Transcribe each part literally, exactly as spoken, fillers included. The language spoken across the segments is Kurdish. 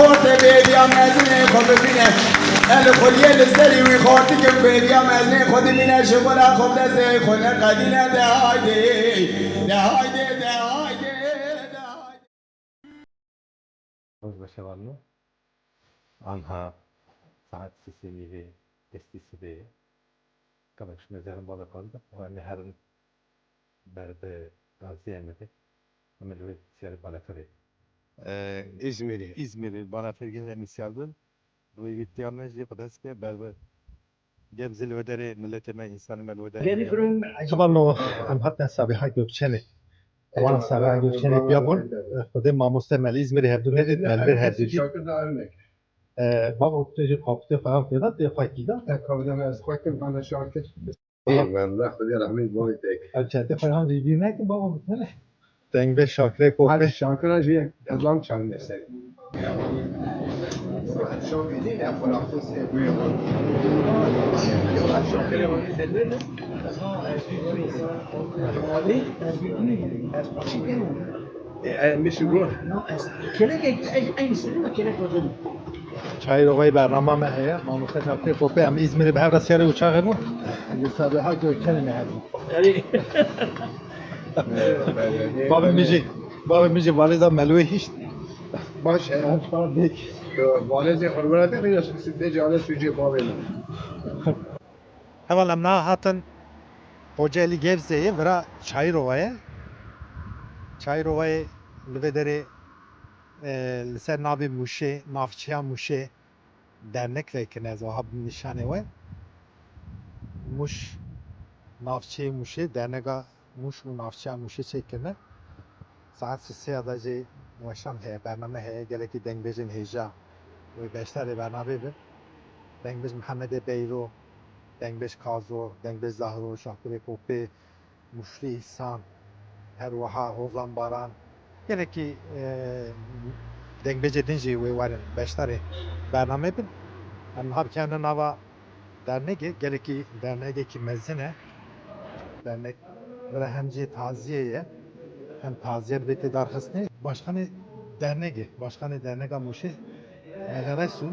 Orte bêriya mezinê xwe bibîne. El xuliyê li serî wî xortikim bêriya mezinê xwe dibîne. Ji xwe re xwe bi destê xwe neqedîne. De haydê, de haydê, de haydê, de haydê. Roj beşe varno. Anha saet sisê nîvê destî sibê. Kavek şime zerin bala kaldı. O ne herin berbe gaziyê me de. Em li wê siyarê balafirê. Ee, Îzmîrê. Îzmîrê balafir gelin siyardin. Wê gittiya me jî xwe dest pê berbe. Gel zil wederê milletê me, însanê me li wederê. Gel firin. Xebalno, em hatin Sabiha Gökçenê. Wan Sabiha Gökçenê piya bûn. Xwedê mamoste me li Îzmîrê hevdû nedît, me li vir hevdû dît. Ee, baba tu jî kapitê xwe ev têda, tê xwe kî da? Kapitê me ez xwe kim, bana şakir. Eyvallah, Xwedê rehmet bavê te. Ev çetê xwe han jî dî nekin, baba bitene. Dengbêj Şakirê Kopê. Hadi Şakira jî yek ezan çandine ser. Çayê Rovayê bernama me heye. Mamoste Şakirê Kopê, em Îzmîrê bi hev re siyarê uçaxê bûn. Li Sabiha Gökçenê me hebû. Bavê min jî, bavê min jî valêza me li wê hişt. Baş e. Valêzê xwe li were te, rêya sibtê cale sûcê bavê min. Heval em niha hatin Kocaeli Gebze'ye, vira Çayırova ye. Çayırova'yê li vê derê, e, li ser navê Mûşê, navçeya Mûşê dernek vekirine, ez wiha bim nîşanê we. Mûş, navçeyê Mûşê, dernega Mûş û navçeya Mûşê çêkirine. Saet sisê ya de jî weşan heye, bername heye, gelekî dengbêjên hêja wê beşdarê bernamê bin. Dengbêj Mihemedê Beyro, dengbêj Kazo, dengbêj Zahro, Şakirê Kopê, Mûşlî Îhsan, her wiha Hozan Baran, gelekî, e, dengbêjê din jî wê werin beşdarê bernamê bin. Em niha bikevine nava dernegê, gelekî dernegekî mezin e. Dernek vira hem jî taziyê ye, hem taziye dibê tê darxistinê. Başkanê dernegê, başkanê dernega Mûşê, Mele Resul,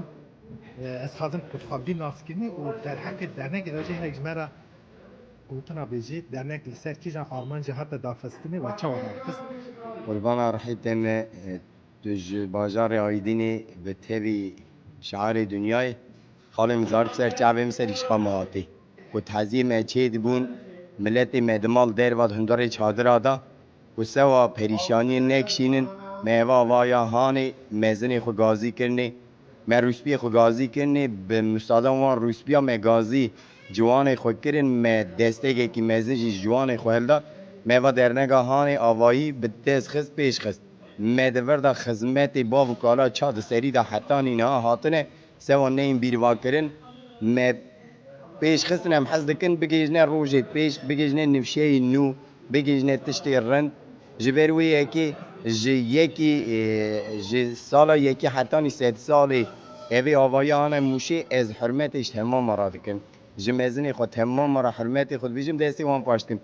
e, ez xwazim ku xwe bî naskirinê û derheqê dernegê de jî hinek ji me re gotina bêjî, dernek li ser kîjan armancê hate darxistinê we çawa darxist? Qurbana rihê te me, e, tu ji bajarê Aydînê bi tevî şiarê dinyayê, xalê min zarok ser çavê min ser îşqa me hatî. Ku teziyê me çê dibûn, miletê me di mal derva di hundirê çadira da, ku sewa perîşaniyê nekişînin, me eva vaya hanê mezinê xwe gazî kirinê, me rûspiyê xwe gazî kirinê, bi misadan wan rûspiya me gazî ciwanê xwe kirin, me destegekî mezin jî ji ciwanê xwe hilda, me va dernega hanê avayî bi dest xist pêş xist. Me di vir de xizmetê bav û kala ça di serî de hetanî niha hatine, sewa neyên bîrva kirin, me pêş xistin, em hez dikin bigihîjne rojê pêş, bigihîjne nifşeyê nû, bigihîjne tiştê rind. Ji ber wê yekê ji yekî, e, ji sala yekî hetanî sed salê evê avayî hane Mûşê, ez hurmetê ji temama re dikim. Ji mezinê xwe temama re hurmetê xwe dibêjim, destê wan paş dikim.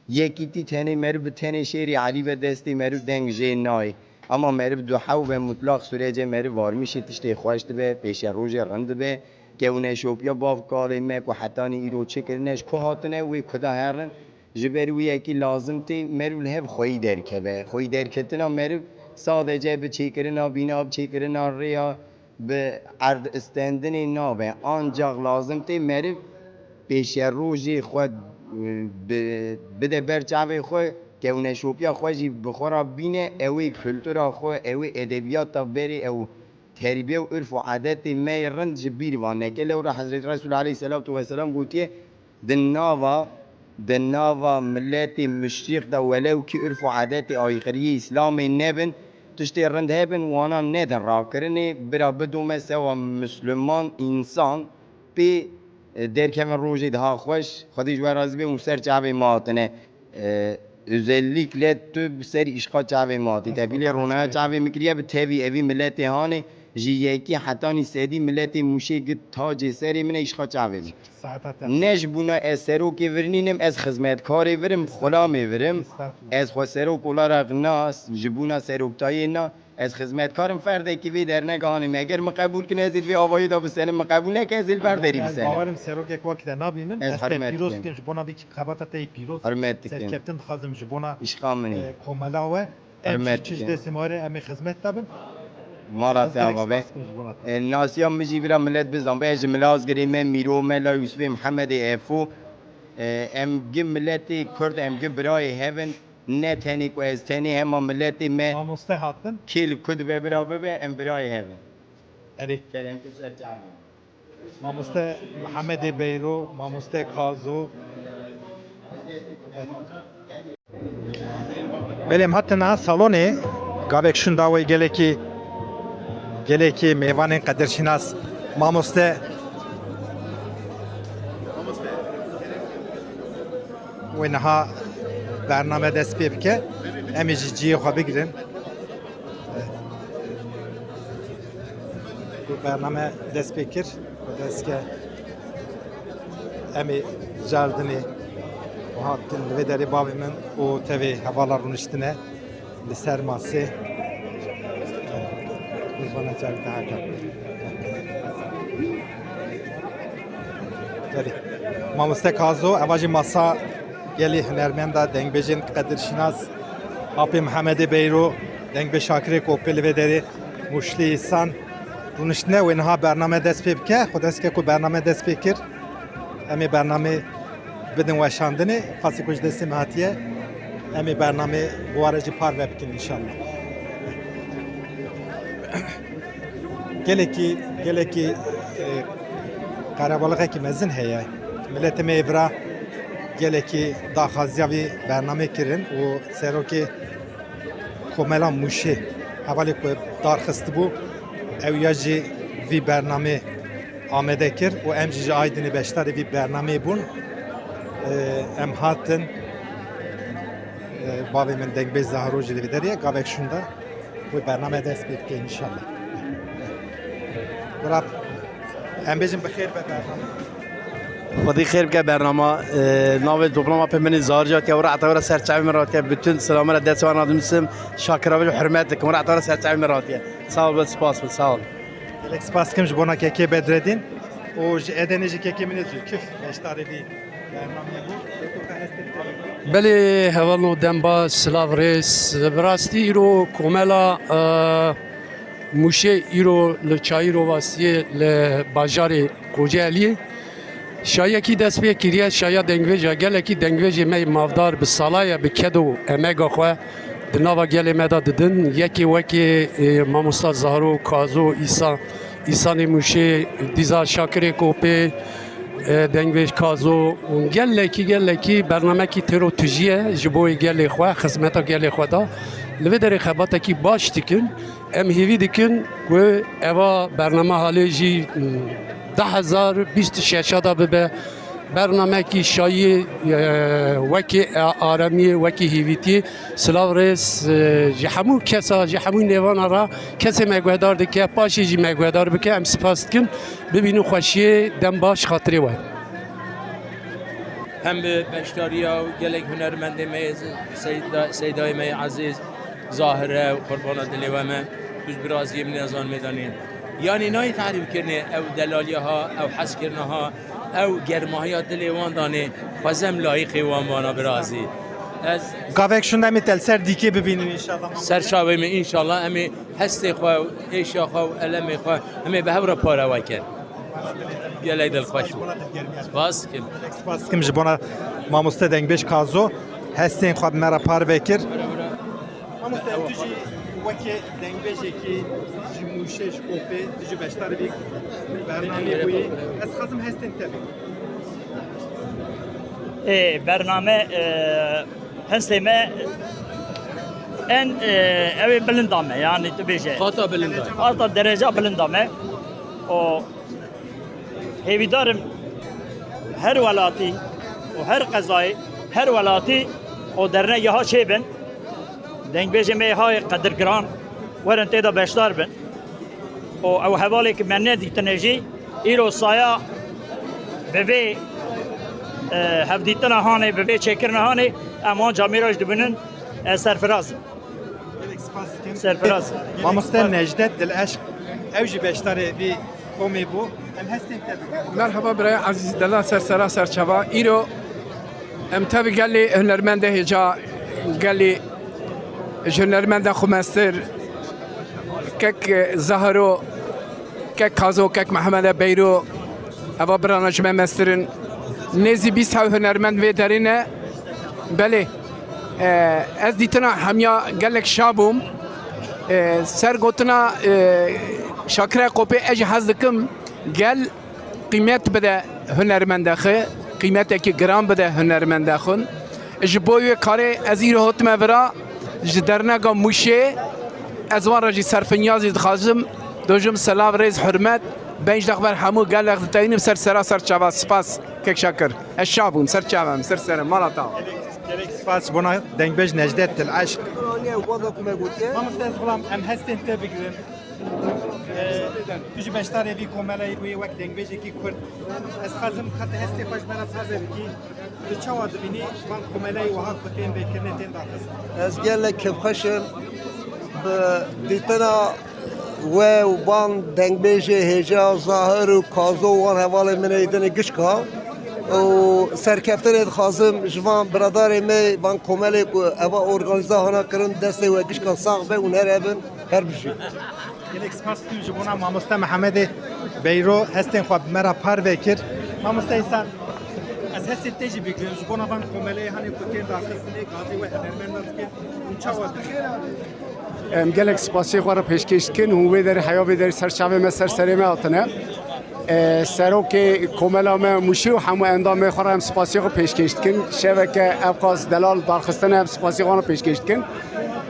Yekîtî tenê meriv bi tenê şêrî Elî ve destê meriv deng jê nayê. Ema meriv du hew be mutlaq sûrecê meriv varmîşê tiştê xweş dibe, pêşerojê rind dibe. Kewneşopiya bav kalê me ku hetanî îro çi kirine, ji ku hatine, wê kuda herin. Ji ber wî yekî lazim tê meriv li hev xweyî derkeve. Xweyî derketina meriv sadece bi çêkirina bîna, bi çêkirina rêya, bi erd istendinê nabe. Ancax lazim tê meriv pêşerojê xwe, e, bi, bide ber çavê xwe, kewneşopiya xwe jî bi xwe re bîne, ew ê kultura xwe, ew ê edebiyata berê, ew terbiye û urf û adetê me yê rind ji bîr va neke. Lewra Hezretî Resul aleyhisselatu vesselam gotiye, Di nava, di nava miletê muşrîq de welew kî urf û adetê aykiriyê Îslamê nebin, tiştê rind hebin, wana nedin rakirinê, bira bidome sewa Misliman, însan pê, e, derkevin rojê daha xweş, Xwedê ji we razî be û ser çavê me hatine. E, özellikle tu bi ser îşqa çavê me hatî. Tevîlê ronaya çavê min kiriye bi tevî evî miletê hanê, ji yekî hetanî sedî miletê Mûşê git tacê serê min e îşqa çavê min. Saeta te. Ne ji bûna ez serokê vir nînim, ez xizmetkarê vir im, xulamê vir im. Estağfurullah. Ez xwe serok olarak nas, ji bûna seroktayê na, Ez xizmetkarım ferdekî vê dernega hanî me. Eger min qebûl kin, ez ê li vê avayî de bisenim, min qebûl neke, ez ê li ber derî Ez bisenim. Bawerim serokek wekî te nabînin. Ez Ez te hürmet pîroz dikim. Dikim ji bona vê xebata te yê pîroz. Hürmet dikim. Serkeftin dixwazim ji bona, Îşqa min e. e, komela we. Em Hürmet jî çi ji dikim. destê me were, em ê xizmet te bin. Mala Ez te gelek ava be. spas dikim ji bona te. E, nasiya min jî vira millet bizan be, ez ji Milazgirê me, Mîro me, la Yûsifê Mihemedê Efo. E, em gi miletê Kurd, em gi birayê hev in. Ne tenê ku ez tenê, hema miletê me Mamoste hatin. Kê li ku dibe bira bibe, em birayê hev in. Erê. Kerem tu ser çavê. Mamoste Mihemedê Beyro, Mamoste Kazo. Belê em hatin niha salonê. Gavek şûnda wê gelekî, gelekî mêvanên qedirşînas Mamoste wê niha bername dest pê bike. Em ê ji cihê xwe bigirin. Ku bername dest pê kir, ku dest ke em ê cardinê û hatin li vê derê bavê min û tevê hevala rûniştine li ser masê. Qurbana cardin haka. Belê. Mamoste Kazo, eva jî masa gelî hunermenda, dengbêjên qedirşînas, Apê Mihemedê Beyro, dengbêj Şakirê Kopê li vê derê, Mûşlî Îsan, rûniştine wê niha bername dest pê bike. Xwedê ke ku bername dest pê kir, em ê bernamê bidin weşandinê. Qasî ku ji destê me hatiye, em ê bernamê bi ware jî parve bikin înşallah. Gelekî, gelekî, e, qerebalixekî mezin heye. Miletê me ê vira gelekî daxwaziya vî bernamê kirin û serokê Komela Mûşê hevalê ku dar xistibû, ew ya jî vî bernamê amede kir û em jî ji Aydinê beşdarê vî bernameyê bûn. E, em hatin, e, bavê min dengbêj Zahro jî li vê derê ye, gavek şûnda. Wê bername dest pê bike înşallah. Bira, em bêjin bi xêr be bername. Xwedî xêr bike bernama, e, navê toplama pê min ê Zahar jî hatiye, wira ata wira ser çavê min re hatiye, bütün selamê re destê wan nadimisim, şakira ve hürmet dikim, wira ata wira ser çavê min re hatiye. Sağ ol ve spas ol, sağ ol. Gelek spas dikim ji bona kekê Bedredîn û ji Edenê jî kekê min ê Zülküf beşdarê vî bernameyê bû. Belê, hevalno dem baş, silav rêz. Bi rastî îro komela, e, Mûşê îro li Çayîrovasiyê li bajarê Kocaeliyê şayiyekî dest pê kiriye, şayiya dengvêja gelekî dengvêjê me yê mafdar bi sala ye bi ked û emega xwe di nava gelê me de didin. Yekê wekî, e, mamosta Zahro, Kazo, Îsa, Îsanê Mûşê, dîza Şakirê Kopê, e, dengvêj Kazo û gelekî, gelekî bernamekî têro tijî ye ji bo gelê xwe, xizmeta gelê xwe da. Li vê derê xebatekî baş dikin. Em hêvî dikin ku eva bername halê jî, mm, du hezar bîst û şeş de bibe. Bernamekî şayî, e, wekî, e, aramiyê, wekî hêvîtiyê. Silav rêz, e, ji hemû kesa, ji hemû nêvana re kesê me guhdar dike, paşê jî me guhdar bike, em spas dikin. Bibînin xweşiyê, dem baş, xatirê we. Hem bi beşdariya gelek hunermendê me yê Seyda-, Seydayê me yê ezîz, Zahire û qurbana dilê we me, tu ji biraziyê min ez an mêdanê. Yanî nayê tarîf kirinê ew delaliya ha, ew hezkirina ha, ew germahiya dilê wan danê, xwezem layîqê wan bana birazî. Ez Gavek şûnda em ê te li ser dîkê bibînin înşallah. Ser çavê me înşallah, em ê hestê xwe, êşa xwe û elemê xwe, em ê bi hev re pare weke. Gelek dilxweş bû. Spas dikim. Spas dikim ji bona mamoste dengbêj Kazo. Hestên xwe bi me re parve kir. Mamoste, tu jî weke dengbêjekî ji Mûşê, ji Kopê, tu jî beşdarî vî bernameyê bûyî. Ez dixwazim hestên te bînim. Ê, bername, e, hestê me en, e, ew ê bilind a me, yanî tu bêje. Qata bilind a. Qata dereca bilind a me. O, Hêvîdar im her welatî û her qezayê, her welatî û dernegê ha çêbin, dengbêjê me yê ha yê qedirgiran werin tê de beşdar bin. Û ew hevalê ku me nedîtine jî îro saya bi vê, e, hevdîtina hanê, bi vê çêkirina hanê em wan camêra jî dibînin, ez serfiraz im. Gelek spas dikim. Serfiraz. Mamoste Necdet Dileşq, ew jî beşdarê vî komê bû. Em hestên te bikin. Merhaba birayê ezîz, delal ser sera ser çava. Îro em tevî gelî hunermendê hêja, gelî ji hunermendê xwe mestir, kek Zahiro, kek Kazo, kek Mehemede Beyro, eva birana ji me mestir in. Nêzî bîst hew hunermend vê derê ne. Belê, e, ez dîtina hemiya gelek şa bûm. E, ser gotina, e, Şakirê Qopê ez jî hez dikim gel qîmet bide hunermendê xwe, qîmetekî giran bide hunermendê xwe. Ji bo wê karê ez îro hotime vira ji dernega Mûşê, ez wan re jî serfinyazî dixwazim, dojim selav, rêz, hurmet, ben ji dexber hemû gelek diteynim ser sera ser çava. Spas kek Şakir. Ez şa bûm, ser çava me, ser serê mala te. Gelek spas ji bona dengbêj Necdet Dileşq. Mamoste, ez xulam em hestên te bigirin. Ee, tu jî beşdarê vî komeleyê bûyî wek dengbêjekî Kurd. Ez dixwazim ka tu hestê xwe ji me re parve bikî. Tu çawa dibînî van komeleyê wiha ku tên vêkirinê, tên daxistin? Ez gelek kêfxweş im bi dîtina we û van dengbêjê hêja Zahir û Kazo û wan hevalên min ê dinê gişka û serkeftinê dixwazim ji van biradarê me, van komelê ku eva organîza hana kirin, destê we gişka sax be û nerevin, her bijî. Gelek spas dikim ji bona mamoste Mehemedê Beyro hestên xwe bi me re parve kir. Mamoste Îhsan, ez hestên te jî bigirim ji bona van komeleyê hanê ku tên daxistinê, gazê we hunermenda dikin, hûn çawa dikin? Em gelek spasiyê xwe re pêşkêş dikin. Hûn wê derê heya vê derê ser çavê me, ser serê me hatine. E, serokê komela me Mûşê û hemû endamê xwe re em spasiyê xwe pêşkêş dikin. Şeveke ev qas delal darxistine, em spasiyê xwe re pêşkêş dikin.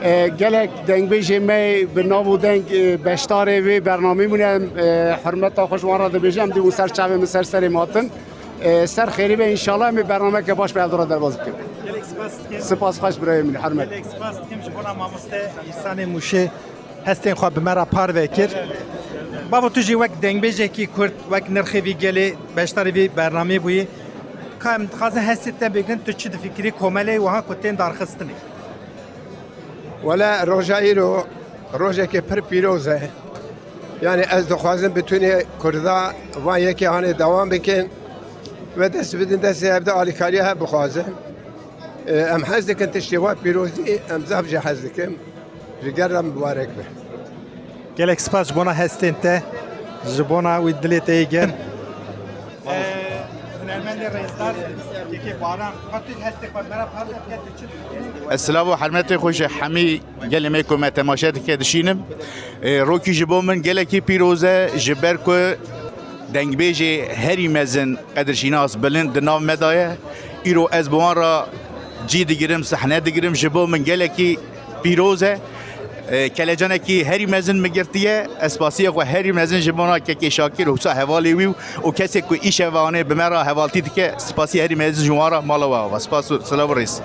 E, gelek dengbêjê me bi nav û deng, e, beşdarê vê bernameyê bûne, em, e, hurmeta xwe ji wan re dibêjim, em dî hûn ser çavê min, ser serê min hatin. E, ser xêrî be, înşallah em ê bernameke baş bi hevdora derbas bikin. Gelek spas dikim. Spas xweş birayê min, hurmet. Gelek spas dikim ji bona mamoste Îhsanê Mûşê hestên xwe bi me re parve kir. Bavo, tu jî wek dengbêjekî Kurd, wek nirxê vî gelê, beşdarê vî bernameyê bûyî. Ka em dixwazin hestê te bigirin, tu çi difikirî komeleyê wiha ku tên darxistinê? Wele roja îro rojekê pir pîroz e. Yani ez dixwazim bitûnê Kurda van yekê hanê dewam bikin ve dest bidin destê hevde alîkariya hev bixwazin. E, em hez dikin tiştê wa pîrozî, em zaf jî hez dikin. Ji gel re mibarek be. Gelek spas ji bona hestên te, ji bona wî dilê te yê germ. Ee, hunermendê rêzdar, Kekê Baran, ka tu hestê xwe me re parve bike, tu çi dibînî? Ez silav û hurmetê xwe ji hemî gelê me ku me temaşe dike dişînim. Ee, rokî ji bo min gelekî pîroz e, ji ber ku dengbêjê herî mezin, qedirşînas bilind di nav me de ye. Îro ez bi wan re cî digirim, sehne digirim, ji bo min gelekî pîroz e. E, kelecanekî herî mezin min girtiye. Ez spasiya xwe herî mezin ji bona Kekê Şakir û wisa hevalê wî û, û kesê ku îşev anê bi me re hevaltî dike, spasiya herî mezin ji wan re, mala we ava. Spas û silav û rêz.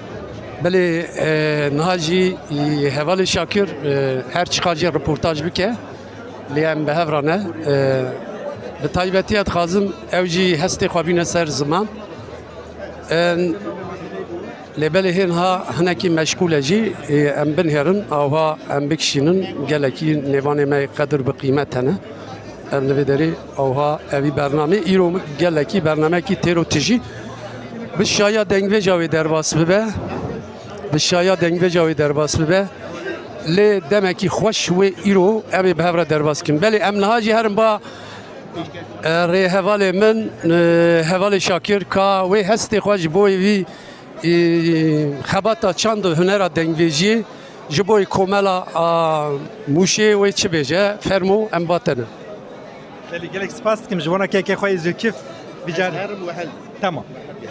Belê, e, niha jî, e, hevalê Şakir, e, her çiqas jî reportaj bike, lê em bi hev re ne. E, bi taybetî ez dixwazim ew jî hestê xwe bîne ser ziman. E, Lê belê hê niha hinekî meşgûl e jî, ê, em binihêrin, awha em bikişînin, gelekî nêvanê me qedir bi qîmet hene. Em li vê derê awha evî bernamê, îro gelekî bernamekî têro tijî. Bi şaya dengbêja wê derbas bibe, bi şaya dengbêja wê derbas bibe. Lê demekî xweş wê îro em ê bi hev re derbas bikin. Belê em niha jî herin ba, e, rê hevalê min, e, hevalê Şakir ka wê hestê xwe ji bo wî Ê, xebata çand û hunera dengbêjiyê ji bo komela a Mûşê wê çi bêje? Fermo, em ba te ne. Belê, gelek spas dikim ji bona kekê xwe yê Zilkif. Vîcar-, Ez herim we hel. Tamam.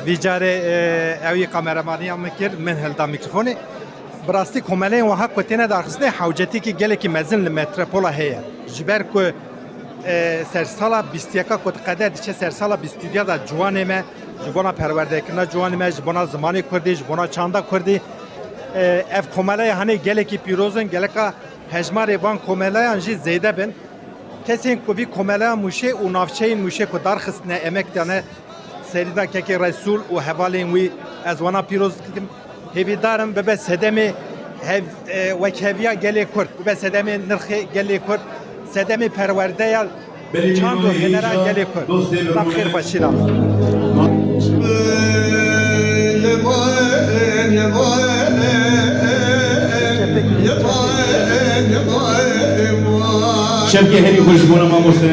Vîcarê, e, ew yê kameramaniya min kir, min hilda mîkrofonê. Bi rastî komeleyên wiha ku têne darxistinê hewcetiyekî gelekî mezin li metropola heye. Ji ber ku, e, sersala bîst yeka ku diqede diçe sersala bîst û duya de ciwanê me, ji bona perwerdekirina ciwanê me, ji bona zimanê kurdî, ji bona çanda kurdî, e, ev komeleya hanê gelekî pîroz in, geleka hejmarê van komeleyan jî zêde bin. Kesên ku vî komeleya Mûşê û navçeyên Mûşê ku darxistine, emek dane, serî da kekê Resûl û hevalên wî, ez wana pîroz dikim. Hêvîdar im bibe sedemê Hev, e, wekheviya gelê Kurd, û be sedemê nirxê gelê Kurd, sedemê perwerdeya çand û hênera gelê Kurd. Bi xêr ve şîna. Şevkê herî xweş ji bona mamoste.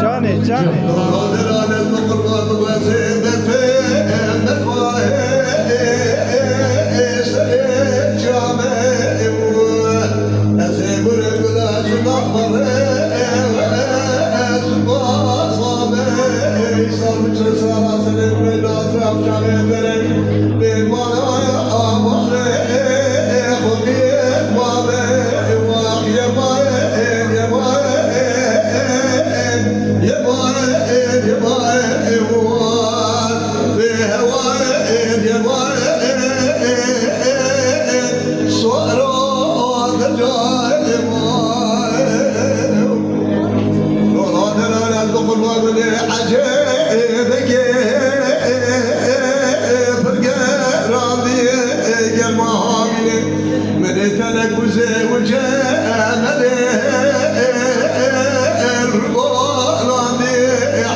Canê, canê.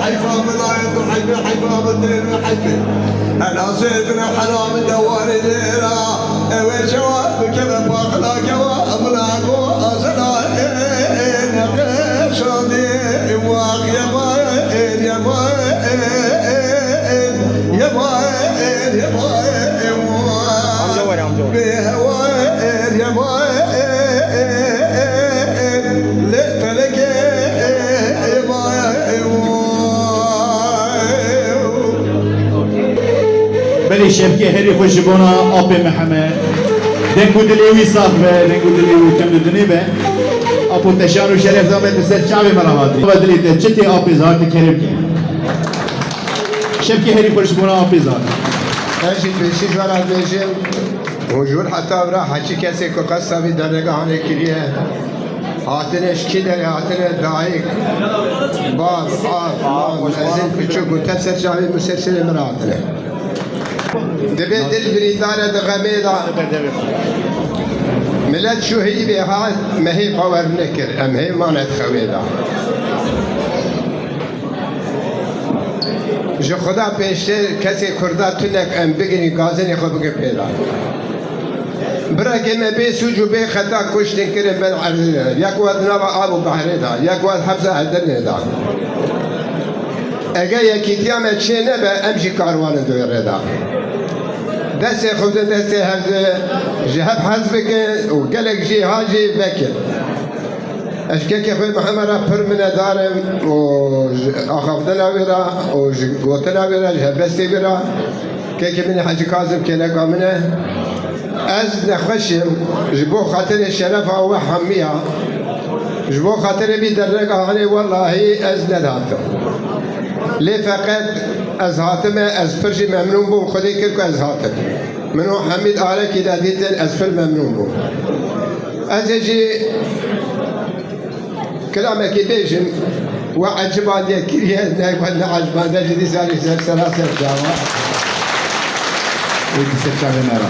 Heyfa min ayet û heyfê, heyfa min tên û heyfê. Hela zêbine hela min dewarê dêra. Ew ê çawa bikeve paqila kewa, min a go azela ê neqeşandê. Wax yema ê, yema ê, yema ê, yema ê, wa. Amca were, amca were. Bê hewa ê, yema ê, lê felekê ê, yema ê, wa. Belê şevkê herî xweş ji bona apê Mihemed. Deng û dilê wî sax be, deng û dilê wî kevnî dinê be. Apo te şan û şeref da me, te ser çavê me re hatî. Dilê te çi tê apê zahar te kerem ke. Şevkê herî xweş ji bona apê zahar. Ez jî pêşî ji we re dibêjim, hûn ji wir heta vira heçî kesê ku qesta vî dernegehanê kiriye, hatine ji kî derê hatine, dayik, bav, av, mal, mezin, piçûk û te ser çavê min ser serê min re hatine. Dibê dil birîndar e di xemê de. Milet şûhî bê hat, me hê bawer nekir, em hê mane di xewê de. Ji Xuda pêştir kesê Kurda tunek em bigirîn, gazinê xwe bikin pê de. Birekê me bê sûc û bê xeta kuştin kirin ben erdê. Yek we di nava av û behrê de, yek we di hepsa Edirnê de. Eger yekîtiya me çê nebe, em jî karwan in di wê rê de. Destê xwe bidin destê hevdu, ji hev hez bikin û gelek jî ha jî vekin. Ez ji kekê xwe Mihemed re pir minetdar im û ji axaftina wê re û ji gotina wê re, ji helbestê wê re. Kekê min ê Hecî Kazim kêleka min e. Ez nexweş im, ji bo xatirê şerefa we hemiya, ji bo xatirê vî dernegehanê wellahî ez nedihatim. Lê feqet ez hatime, ez pir jî memnûn bûm, Xwedê kir ku ez hatim. Min û Hemîd Arekî de dîtin, ez pir memnûn bûm. Ez ê jî kilamekî bêjim, we ecibandiye kiriye, ne we ne ecibande jî dîsa jî ser sera ser çava. Ê dîsa çavê me ra.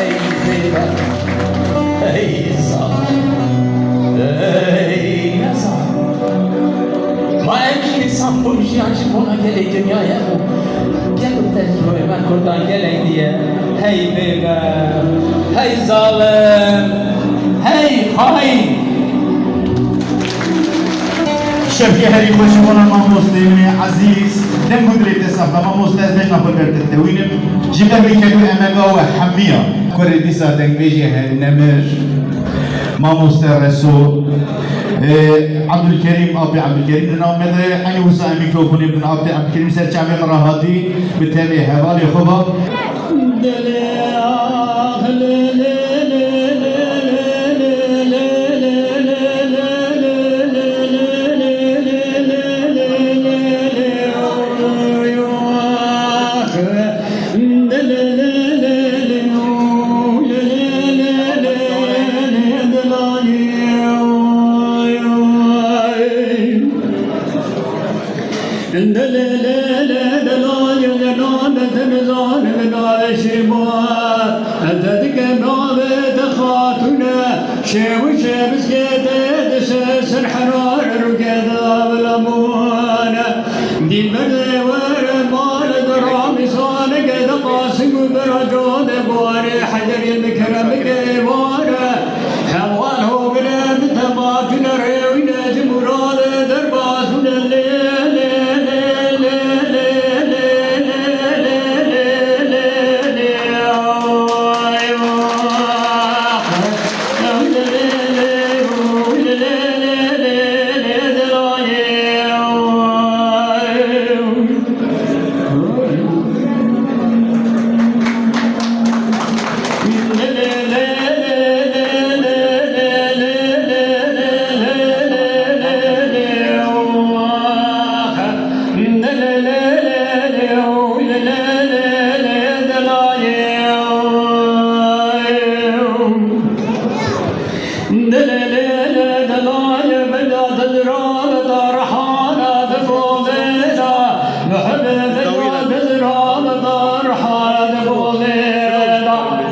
Ey bêber, ey zaf, ey nezar. Ma ev kî hesab bûn jiyan ji bona gelê dinyayê bû. Gelo tevkî me kurdan gelek diye. Hey bêber, hey zalim, hey xaîn. Şevkê herî xweş ji bona mamosteyê me ezîz, deng û dilê te sax be mamoste, ez bejna xwe ber te tewînim. Ji ber wî ked û emega we hemiya. Kurê dîsa dengbêjê he-, nemir, mamoste Reso, e, Abdulkerîm, apê Abdulkerîm di nav me de, eynî wisa em mîkrofonê bin apê Abdulkerîm ser çavê min re hatî, bi tenê hevalê xwe ba. Şêw û şêbizgê te dişe ser herar rûkê de bilamûne. Dîlber de were male de ramîsane ke de qasim û bira code bare hederê bi kerem ke ware. Heval hogire bi temacune rêwîne ji murade derbasune lê, lê, lê.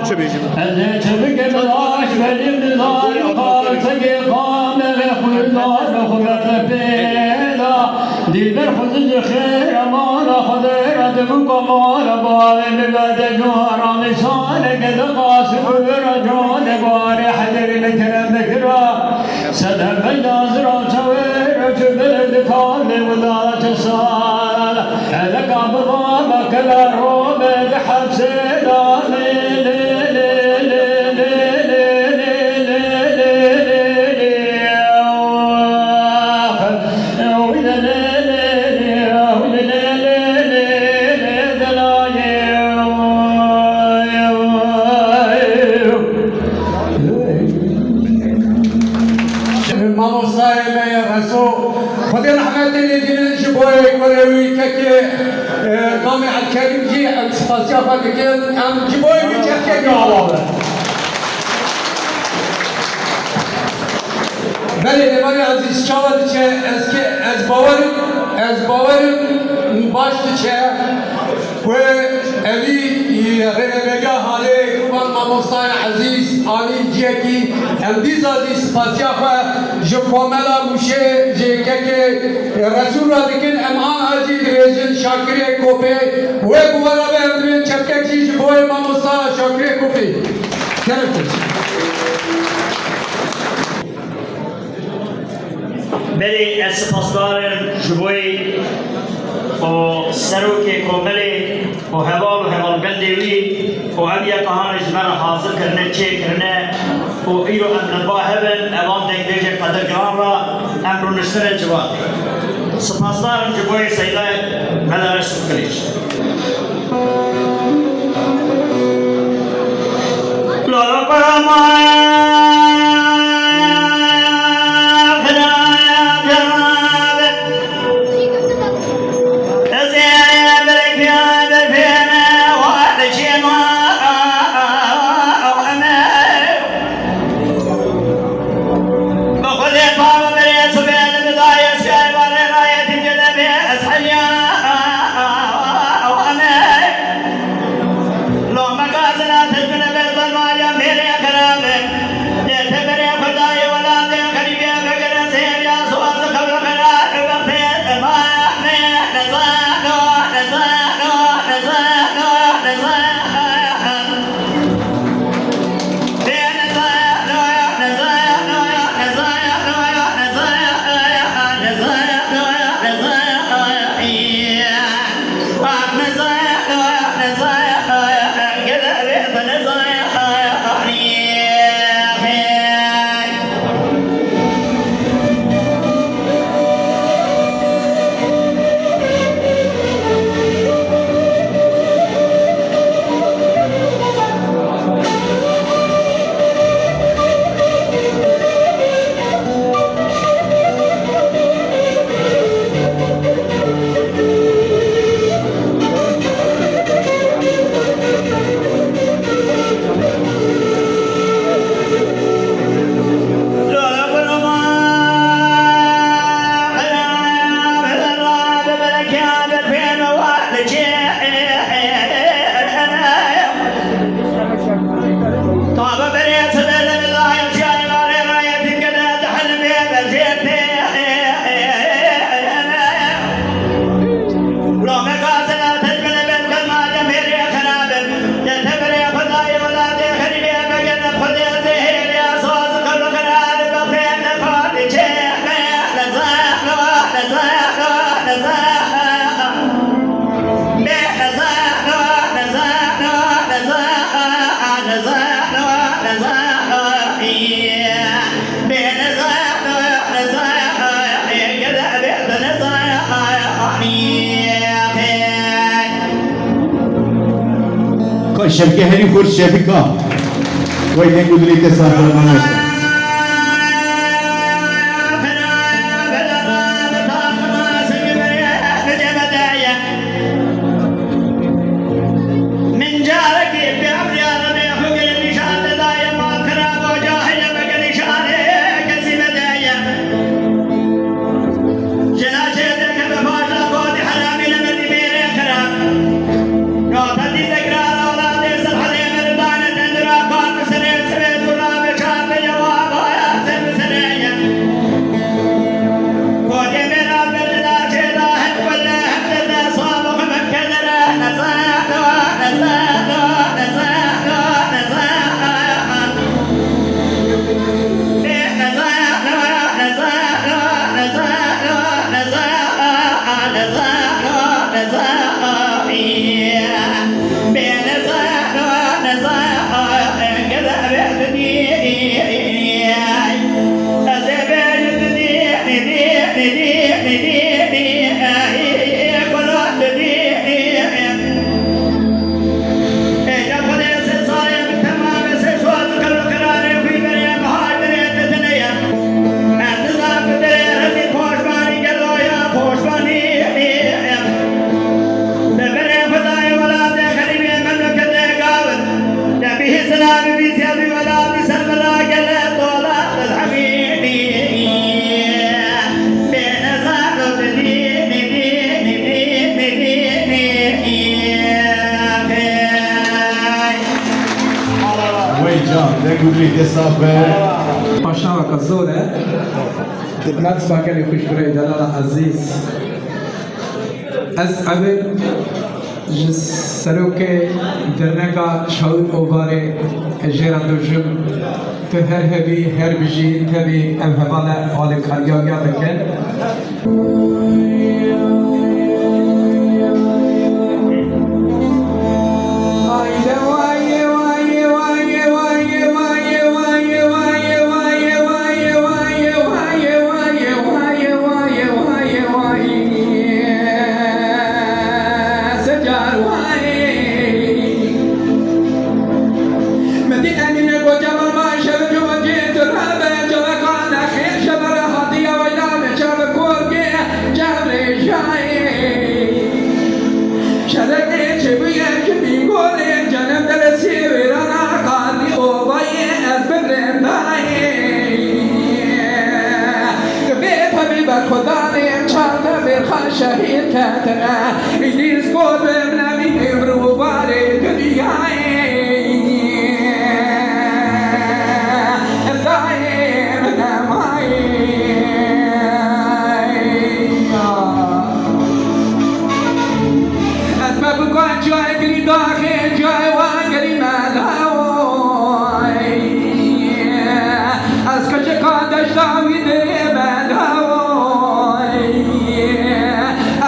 Çi bêjim? Dîlber xwe ji xêr emana xwe de re dibu kamara bavê min ve de cara nîşaneke de qasim û vira canê barê hederê min kerem dikira. Sedem beyda zira çawê roçu bile de kavle wila çesal. Eleka baba kela robe de hepse da lê, lê, lê. Mamostayê me yê Reso, Xwedê rehmetê lê dînin ji bo yê kurê wî kekê, e, namê Elkerîm jî em spasiya xwe dikin, em ji bo wî çepkekê ala be. Belê, êvarê ezîz çawa diçe, ez ke, ez bawer im, ez bawer im baş diçe, ku evî, e, rêveberiya halê û van mamostayê ezîz anî cihekî, em dîsa zî spasiya xwe ji komela Mûşê, ji kekê Resûl re dikin, em aniha jî dibêjin Şakirê Kopê, wê bi we re be, em dibên çepkek jî ji bo wê mamosta Şakirê Kopê. Kerem xweş. Belê, ez spasdar im ji bo wê û serokê komelê û heval û hevalbendê wî û ev yeka hanê ji me re hazir kirine, çêkirine û îro em li ba hev in, evan dengbêjê qedirgiran re em rûniştine ciwan. Spasdar im ji bo wê Seyda Mela Resul Kiliç. Şevke herî xurt şevika. Wey deng û dilê te sax be, mamoste. Min carekî bi emrê Rebê xwe gelê nîşan te daye, mal xirab û cahil e, veke nîşanê kesî me daye. Jina çêtir keve paşa kotî heramî, li min dî mêrê xirab. Notendî zegrara welatê ser hedê min dane dendira kar bi serê sibê zûna bi çar de yewa baya ser bi serê ye. Kotê mêra berda çêda hep wele hep derde sabo xwe min kedere neza, neza, neza, neza. Wey can, deng û dilê te sax be. Paşnaveka zor e. Merhaba gelê xweş birayê delala ezîz. Ez Emîr ji serokê derneka Çawî Ovarê jê re dojim. Tu her hebî, her bijî, tevî ev heval e alîkariya wî ya dike. Şehîd ketine, îdî zikor bim nemînim rûbarê dinyayê. Dayê min emayê. Ez me bi guan cayê girî daxê cayê wan girî me dawoy. Ez keçika deşta wî dirê me dawoy.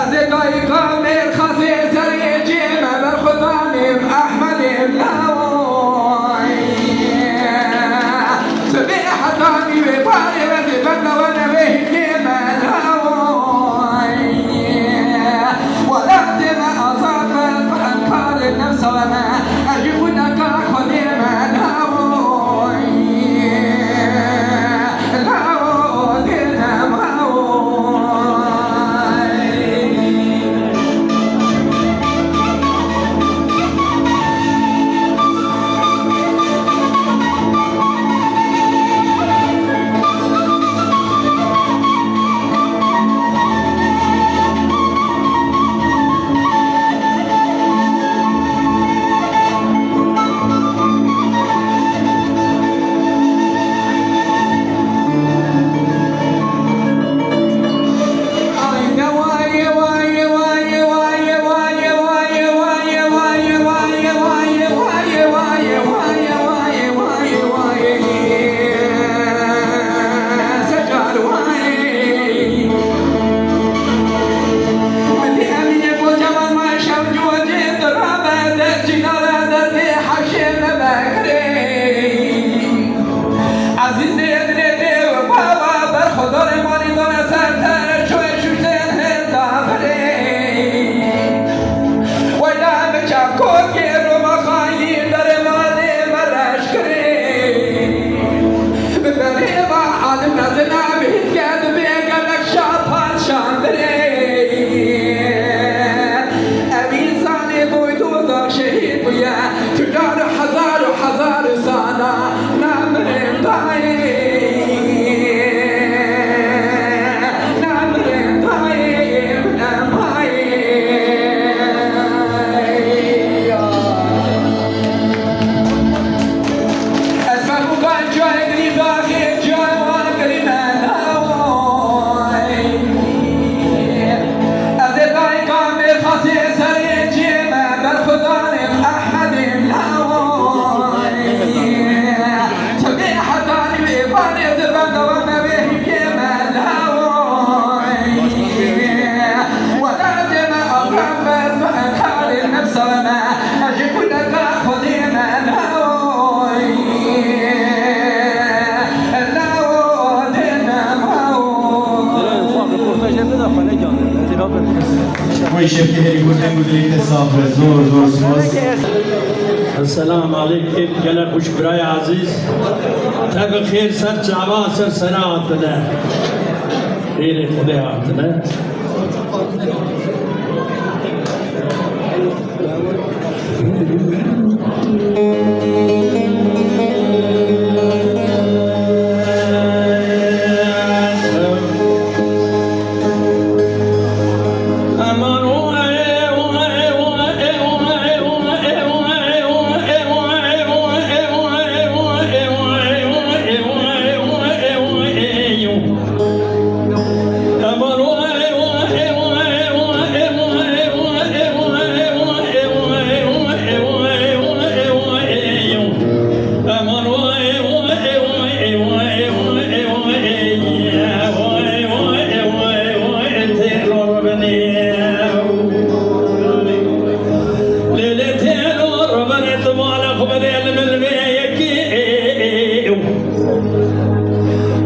Ez ê dayika mêrxasê serê cê me berxwedanê Ehmedê dawoy. Sibê heta nîvê barê me zê benda we newê hingê me dawoy. Welatê me azad be, feqet karê nefsa we ne. Ez jî xwîneka Xwedê me dawoy. Dawoy, dê ne mawoy. Ezîzê dilê dê û baba berxwedanê malî dane ser te, çûye şûştên hênda birê. Weyla bi çavkokê roma xayî Şevkê herî xweş, deng û dilê te sax be. Zor, zor spas. Esselam aleykum, gelek xweş birayê ezîz. Te bi xêr ser çava, ser sera hatine. Xêrê Xwedê hatine.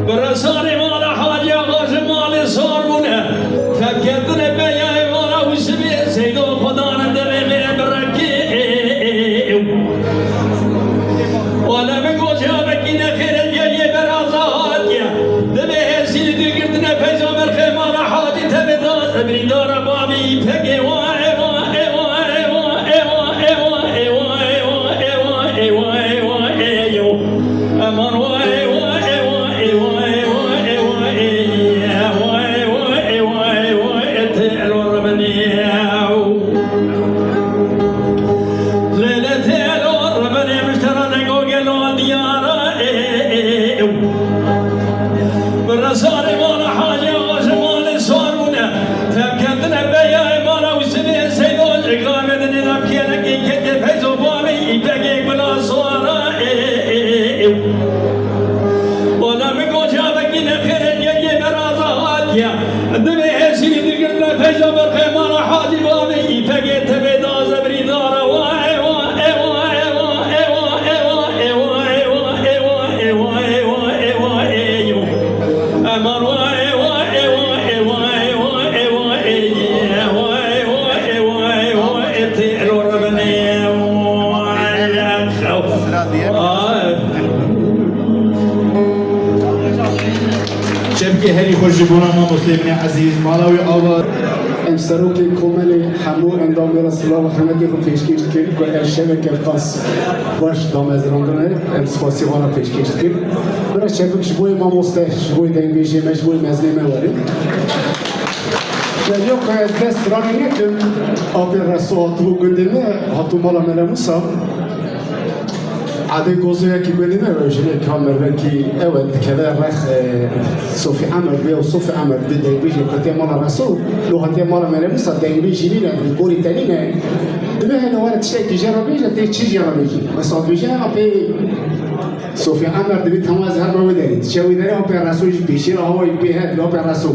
Bi resanê mala Hacî Axa ji malê sar bûne. Tevketine beyayê mala Wisibê Seydo Xwedan devê me bi rekê. Wala min gotiya vekî nexêre geliyê beraza hatiye. Divê hêsî li dûr girtine feyza berxê mala Hacî tevê da ebrîdara bavê îpegê wa. Bi resarê mala Hacî Axa ji malê sar bûne. Tevketine beyayê mala Wisibê Seydo, ji gavê dinê de kêlekê kete feyzo bavê îpegê gula sora. Wala min gotiya vekî nexêre geliyê beraza hatiye. Divê hêsî digirtine feyza berxê mala Hacî bavê îpegê tevê da zebrî dara. Şevkê herî xweş ji bona mamosteyê min ê ezîz, mala wî ava. Em serokê komelê hemû endamê re silav û hurmetê xwe pêşkêş dikin ku ev şeveke qas xweş damezrandine, em spasî wan re pêşkêş dikin. Bira çepik ji bo yê mamoste, ji bo yê dengbêjê me, ji bo yê mezinê me werin. Geliyo ku ez dest stranê nekim, apê Reso hatibû gundê me, hatibû mala Mele Musa. Adê gozo yekî gundê me, ew jinê ka mervekî ew e, dikeve rex, e, Sofî Emer, bi ew Sofî Emer, bi dengbêjê ketiye mala Reso, lo hatiye mala Mele Musa, dengbêjî nîne, bi gorî te nîne. Divê hele were tiştekî jê re bêje, tê çi jê re bêjî? Mesela bêje, apê Sofî Emer dibî tema ez herme wê derê. Diçe wê derê, apê Reso jî pêşî re hawayî pê het, apê Reso.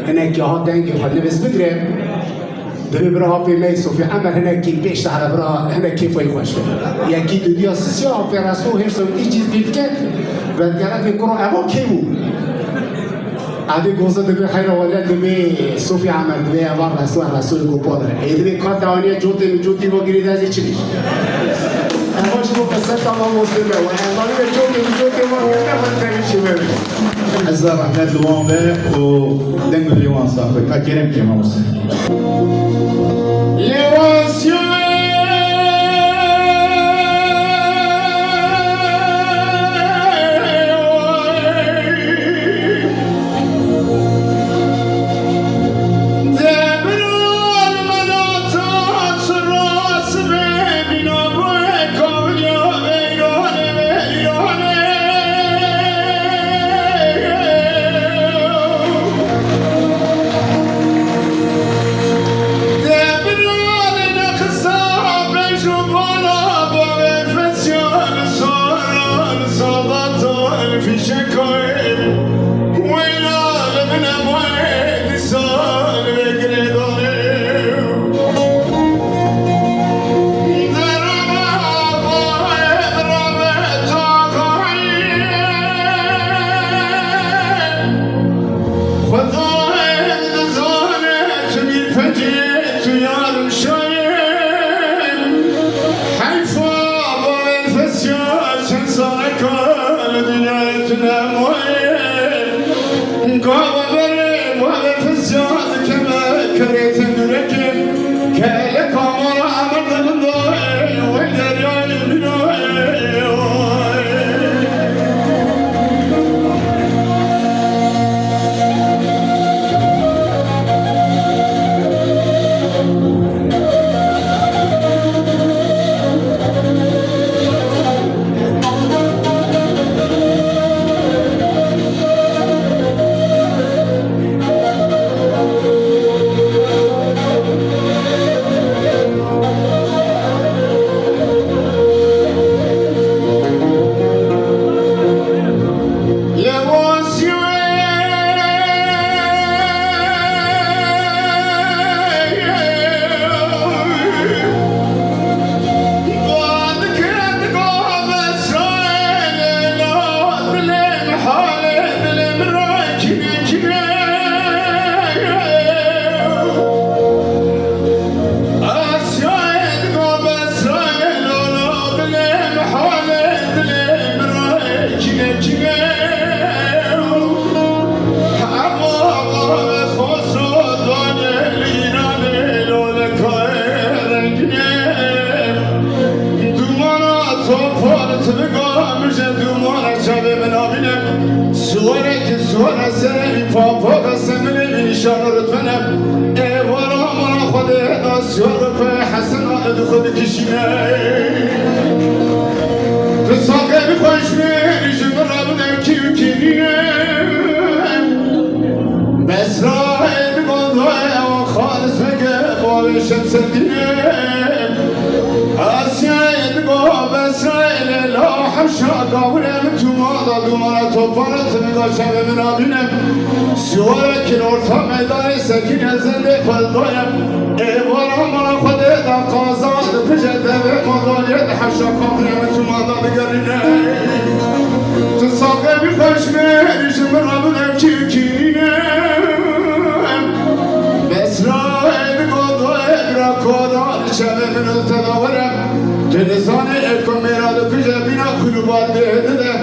Hinekî ha dengê xwe nivîs bigire. Divê bira apê me Sofî Emer hinekî pêş de here bira, hinek kêfa wî xweş be. Yekî dudiya sisiya apê Reso hêrsa wî îcîz dî bike, vedgere vê kuro eva kê bû? Adê goza dibê heyra wele dibê Sofî Emer dibê eva Reso, Reso li gopal e. Ê dibê ka te aniye cotê min cotî va girê dezê çi bî? Eva ji bo qiseta mamostê me we. Eva dibê cotê min cotê va girê dezê çi bî? Hezar rehmet li wan be û deng û dilê wan sax be. Ka kerem ke mamoste. Gava berê, gava fesya dikeve, kerê tendurekê, kele kamara emir de min dayê, wek deryayê min ayê. Dumana topar tibika, min ji dumana çavê min nabîne. Suwarek suwara serî, papaka seminê min nîşan rutbene. Êvara mana Xwedê da suwar pe Hesena li xwe dikişîne. Tu saqê bi xweş min ji min re bide kî û kî nîne. Besra ê di gonda ewa xalis veke bavê Şemsedîne. Asya ê di go Besra ê Leyla Hewşa gawire min tûma da dumana topara tiniga çavê min abîne. Siware kil orta meydanê sekîne zendê xwe daye. Êvara mala Xwedê da qaza dipije devê madaliyê di hewşa kafirê min tûma da digerîne. Tu saqê bî xweş mêrî ji min re bide kî û kî nîne. Besra ê di godoyê bira koda li çavê min û te da were. Tu nizanî ê ku mêra dikuje bîna xulûbat dê dide.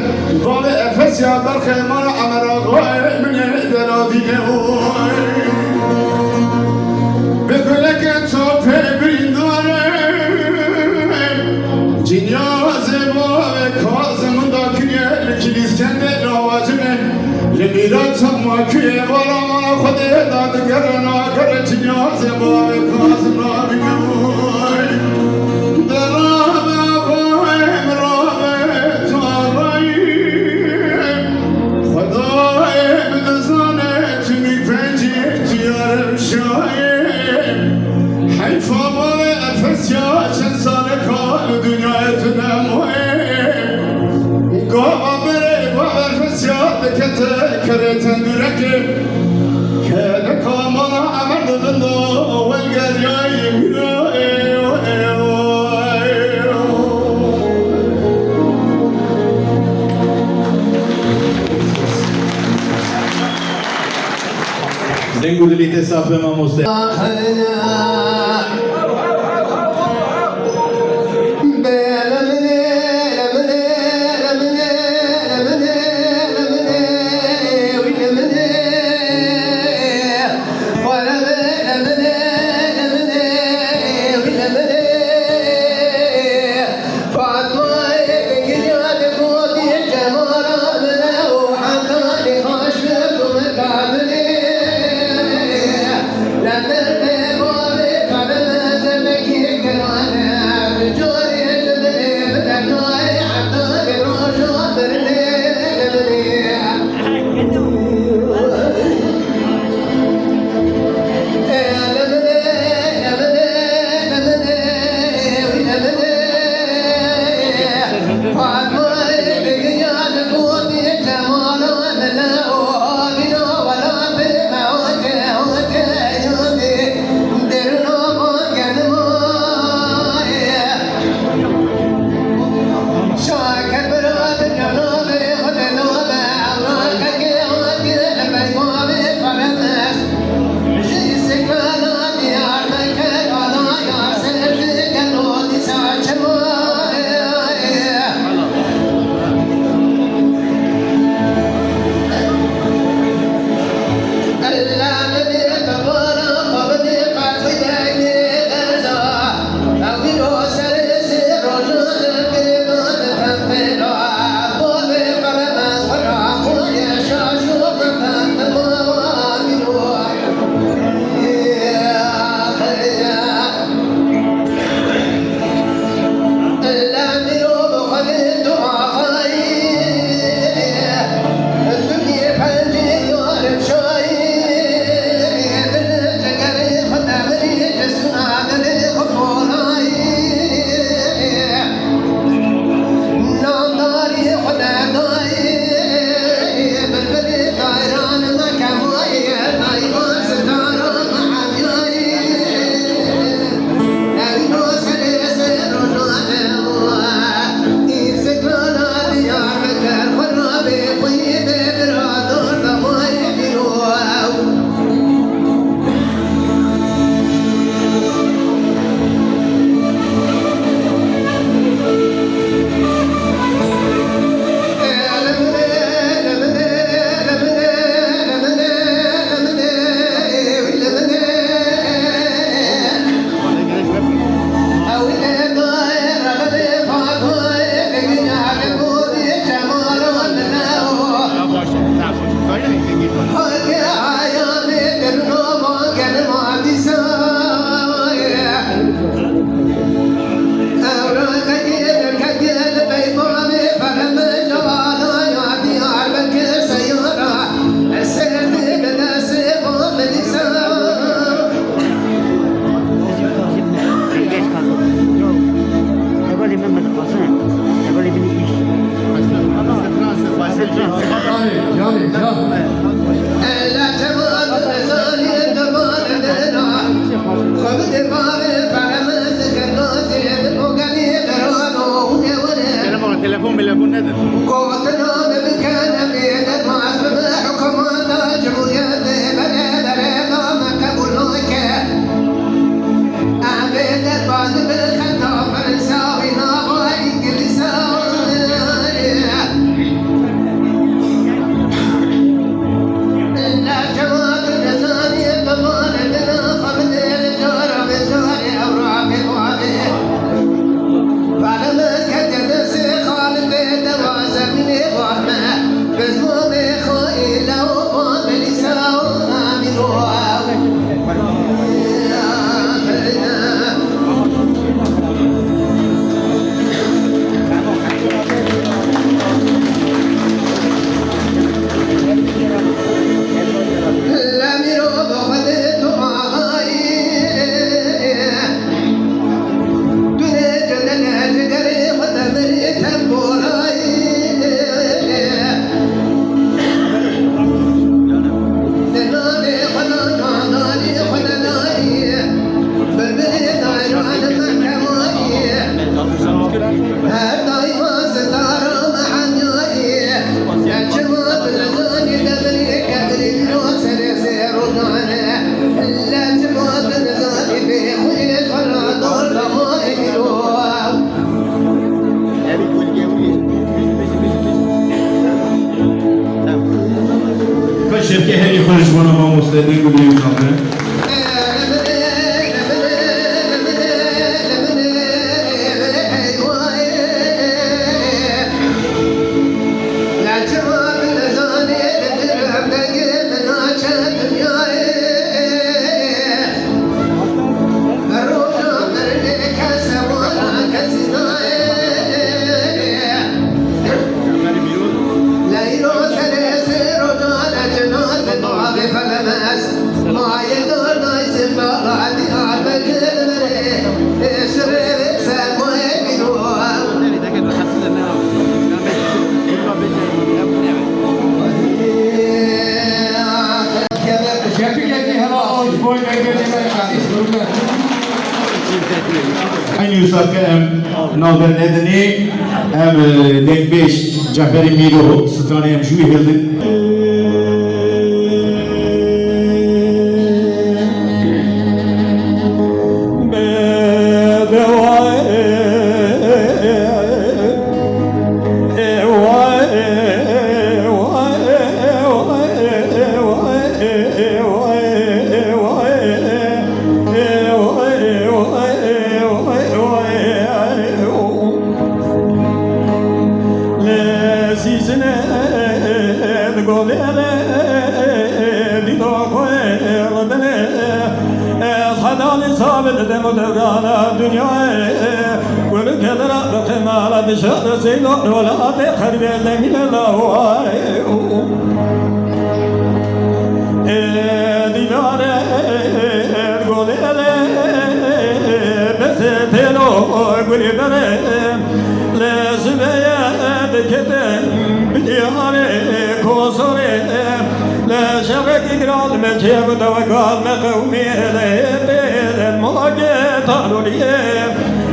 Bavê Efesya berxê mala Emer Axayê min ê deladîne oy. Bi guleke topê birîndar e. Cinyazê bavê Kazim da kiriye li Kilîskendê lawacine. Li mîrata makuyê vala mala Xwedê da digere nagere cinyazê bavê Kazim nabîne oy. Derabe axayê min rabe tu axayî. Xwedayê min dizane tu mî pencî tu yarem şayê. Heyfa bavê Efesya çend saleka li dinyayê tu nemoyê. Gava berê bavê Efesya dikete kerê tendurekê. Keleka mala Emer di bin de welgeriyayê mîrayê. Deng û dilî te saf be mamoste. Gotina min bikene bê derbas bibe hikûmeta Cumhuriyetê berê berê da me qebûl nake. Em bê derbas dibe xeta Fransa wî nava Îngilîza. Ka şevke herî xweş ji bona mamoste deng û diyê wisa bide. Eynî wisa ke em navber nedinê, em, e, dengbêj Ceferî Mîro, stranê em ji wî hildin. Lê sîsinê di golê de dîdo xwe li binê. Ez hedalê sabit dem û devrana dinyayê. Gulike li ra bi qemala dişa de seyda welatê xeribê demîne lawayê. Ê dîdare golê de bezê têlo gulî berê. Lê ji veye dikete bi diyarê kosorê. Lê şevekî giran me çê bi dewegan me qewmê lê bê lê mage taloliyê.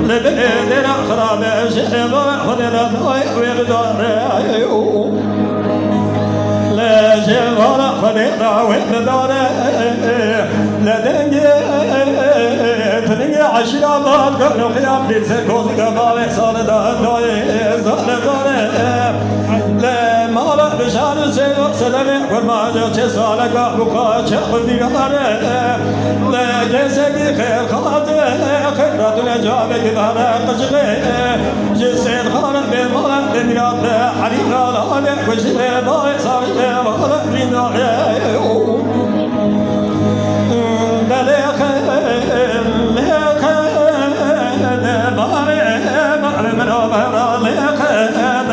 Lê binê dêra xirabe ji êvara xwe de la dayê wê bidare. Lê ji êvara Xwedê da wê bidare. Lê dengê tiningê eşîra bad gel û xiyab dî ser kozika bavê sale da dayê zane zane. Lê mala bişar û sêr û sedemê kurmaca çê saleka bûka çe xwedî gare. Lê kesekî xêr xaze xêr ratune camekî dare qicixê. Ji sêr xare bê mala bê mîrat be Elî xala bê kuştê bavê sarî bê mala bînare. Belê xêr lê xêr barê barê min o bera lê xêr.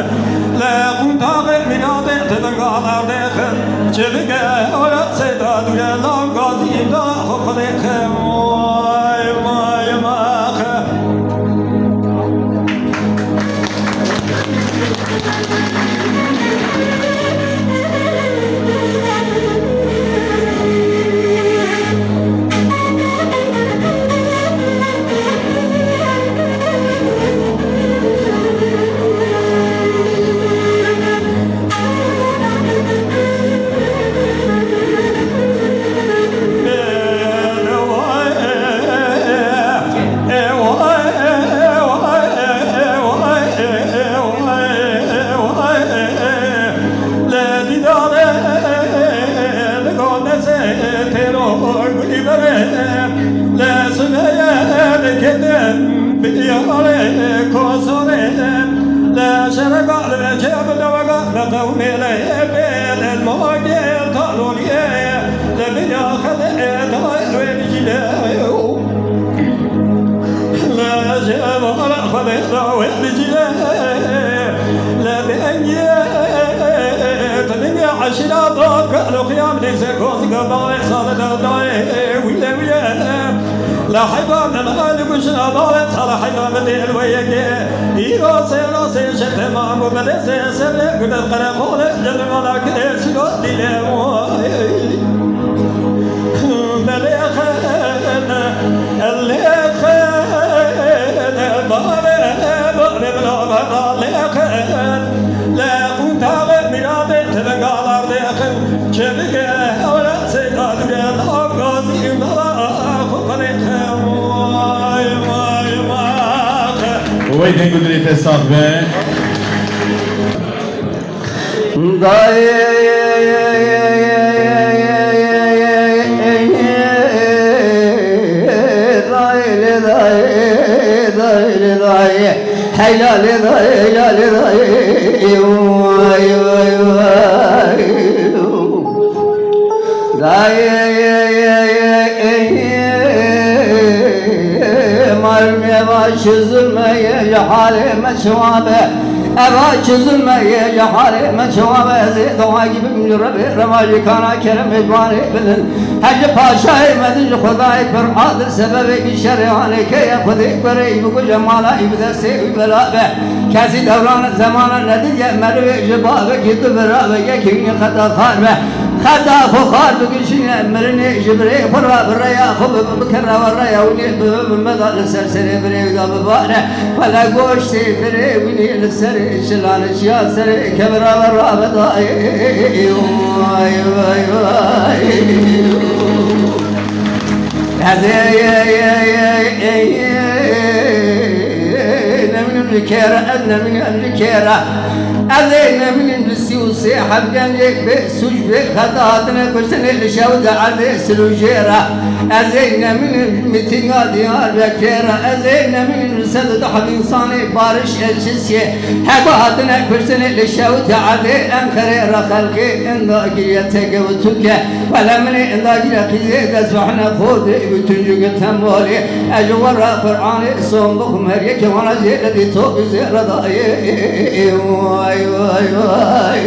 Lê qûntaxê mîratê ti dingana dêxin. Çi bike ora seyda dûre law gazî da xwe xwedê xem. Vay, vay, maxe. Yarê kosorê, le şerega, le cem, le wega, le qewmê, le hêbê, le mokê, le taloliyê, le binya xedê, dayê wê cîlê. Le cem, le xwedê, le wê cîlê. Le dengê, tu dengê eşîra dad, gelo qiyam lê se goz, gelo dayê, sal, le dayê, wî le wî. La heyvan, la heyvan, kuşuna dawet, la heyvan, bedel ve yeke. İro se, ro se, şerte mamu, bede se, sevle, güdel karakola, canım ala kide, silo dile, oy. Bele khen, elle khen, bare, bare, bla, bla, le khen. Le quntağı mirade, tebengalar de khen. Çevike, evra, seyda, dure, la, gazi, imdala, Wey deng û dilê te sax be. Dayê, dayê, lê dayê, dayê, lê dayê. Heyla lê dayê, heyla lê dayê. Vay, vay, vay. Dayê, mar me va çi zulme ye, ji halê me çawa be. Eva çi zulme ye, ji halê me çawa be. Ez ê dua gibi Rebê revajî kana keremê barê bidin. Hecî paşayê me din ji Xwedayê pir adil sebebê bî şerê hanê keye Xwedê kurê î bikuje mala î bi destê wî bela be. Kesî dewran zemana nedidiye merivê ji bavekî du bira be yekî wî xeta xar be. Xeta xwe xar bigişîne mirinê ji birê xwe re bi rêya xwe bi bikire we rêya wî nê bi bi meda li ser serê birê wî de bibare. Wele goştê birê wî nê li serê şilane çiya serê kevira ve rabe dayê. Vay, vay, vay. Ez ê, ê, ê, ê, ê, ê, nemînim ji kê re, ez nemînim ji kê re. Ez ê nemînim ji sî û sê heb gencê bê sûc bê xeta hatine kuştinê li şew de erdê Silûjê re. Ez ê nemînim ji mitînga Diyarbekirê re. Ez ê nemînim ji sed û deh însanê Barış Elçisiyê. Heba hatine kuştinê li şewitê erdê Enqerê re xelkê inda giriye teke û tuke. Wele min ê inda gire qîzê dest ve hine xortê û tuncû girtem bolê. Ez ji we re Qur'anê son bixwim her yekê wana jê redî to bi zêre dayê. Vay, vay, vay.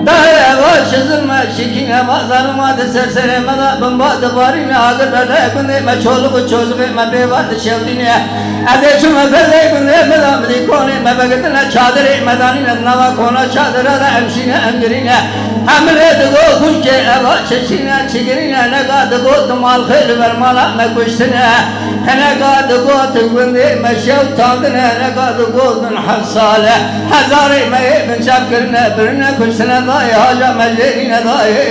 Dayê va çi zilme şikîne va zalima di ser serê me de bimba dibarîne agir berde gundê me çoluk û çocixê me bê va dişewdîne. Ez ê çime fezê gundê me de milîkonê me vegirtine çadirê me danîne nava kona çadira de em şîne em girîne. Hemilê digo xûşkê eva çeşîne çigirîne nega digo dimal xêl ber mala me kuştine. Hineka digotin gundê me şewtandine, hineka digotin heft sale. Hezarê me yê binçav kirine, birine kuştine dayê, haca me jêrîne dayê.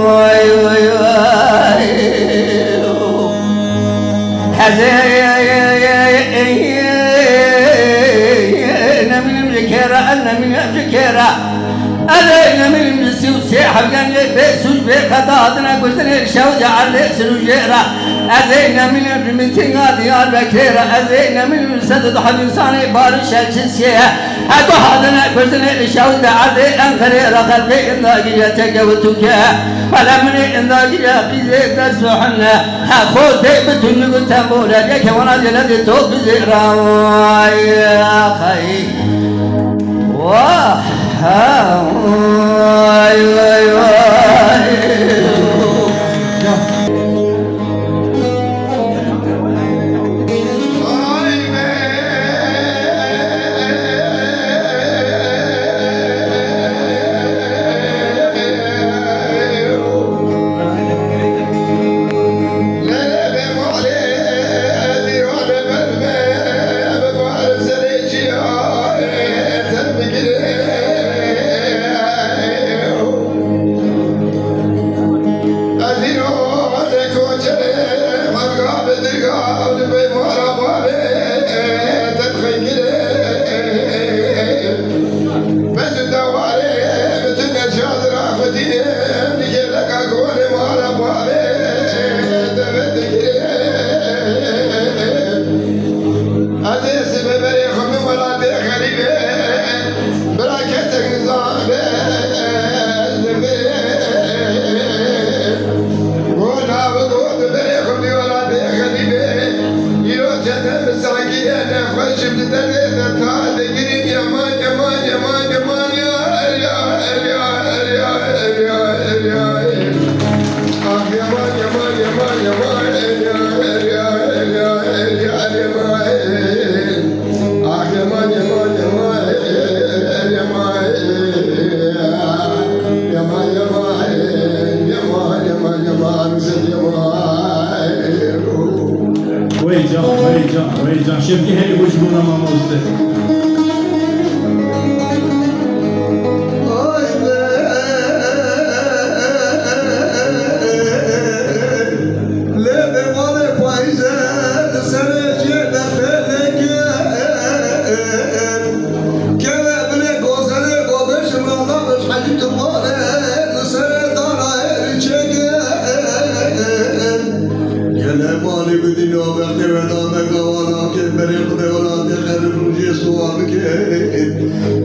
Vay, vay, vay. Ez ê nemînim ji kê re, ez nemînim ji kê re. Ez ê nemînim ji sî û sê hevgencê bê sûc bê xeta hatine kuştinê şewitê erdê Silûjê re. Ez ê nemînim ji mitînga Diyarbekirê re. Ez ê nemînim ji sed û deh însanê Barış Elçisiyê. Heta hatine kuştinê li şewitê erdê Enqerê re xelkê inda giriye teke û tuke. Wele min ê inda giriye qîzê dest ve hine. He xortê bi tuncû û tembole yekê wana jê ledê to bizêra. Vay, xey. Vah, vay, vay, vay.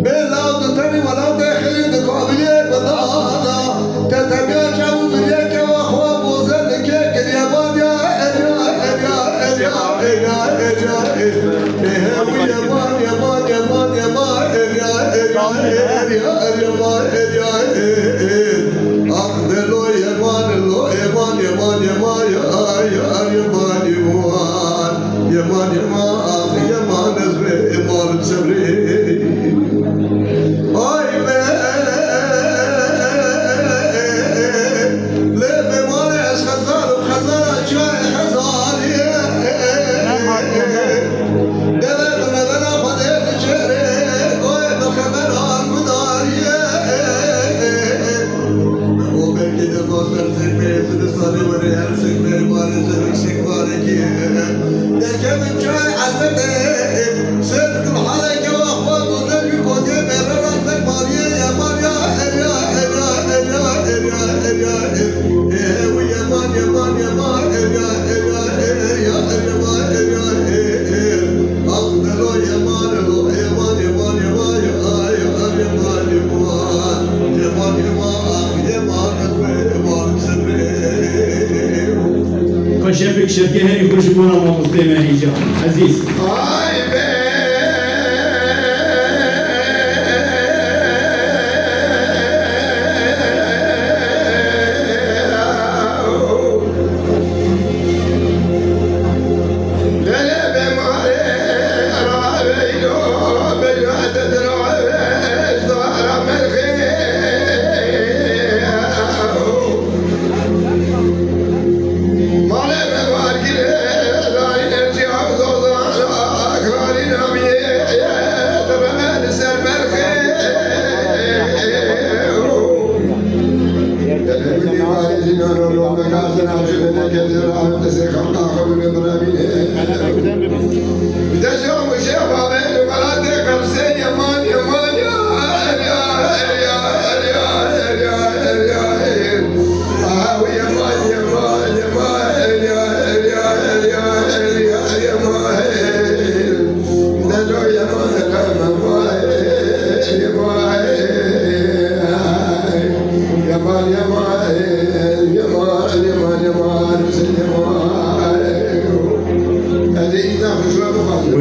Bêla tu tenî welatê xêrî di kabilê bi dada. Te temiya çav û biriyeke we xwe boze dike kiriye badiya eriya eriya eriya eriya eriya eriya. Ê hewi yeman yeman yeman yeman eriya eriya eriya eriya eriya eriya. Ah de lo yeman lo yeman yeman yeman ya ya yeman yeman. Yeman, yeman, ah, yeman, ez vê emalim sebrê. Ay be, lê be malê ez xezar û xezara çiyayê xezariyê. Deve bi revera Xwedê diçêrê, goyê bi xebera gudariyê. O belkî de dost her sek bê, zidistanê werê her sek bê, barê zerek sek barekî. Derkevin çay elbetê, ser haleke wa xwe goze jî kotiyê bêre ran ber bariyê yeman ya, erya, erya, erya, erya, erya, erya, e, ew yeman, yeman, yeman, erya, erya, erya, erya, erya, e, e. Ah, melo yeman, elo yeman, yeman, yeman, ya, ya, yeman, yeman. Yeman, yeman, ah, yeman, yeman, yeman. Ka şevek şevke herî xweş bona mamostê me hêja ezîz. Ay be.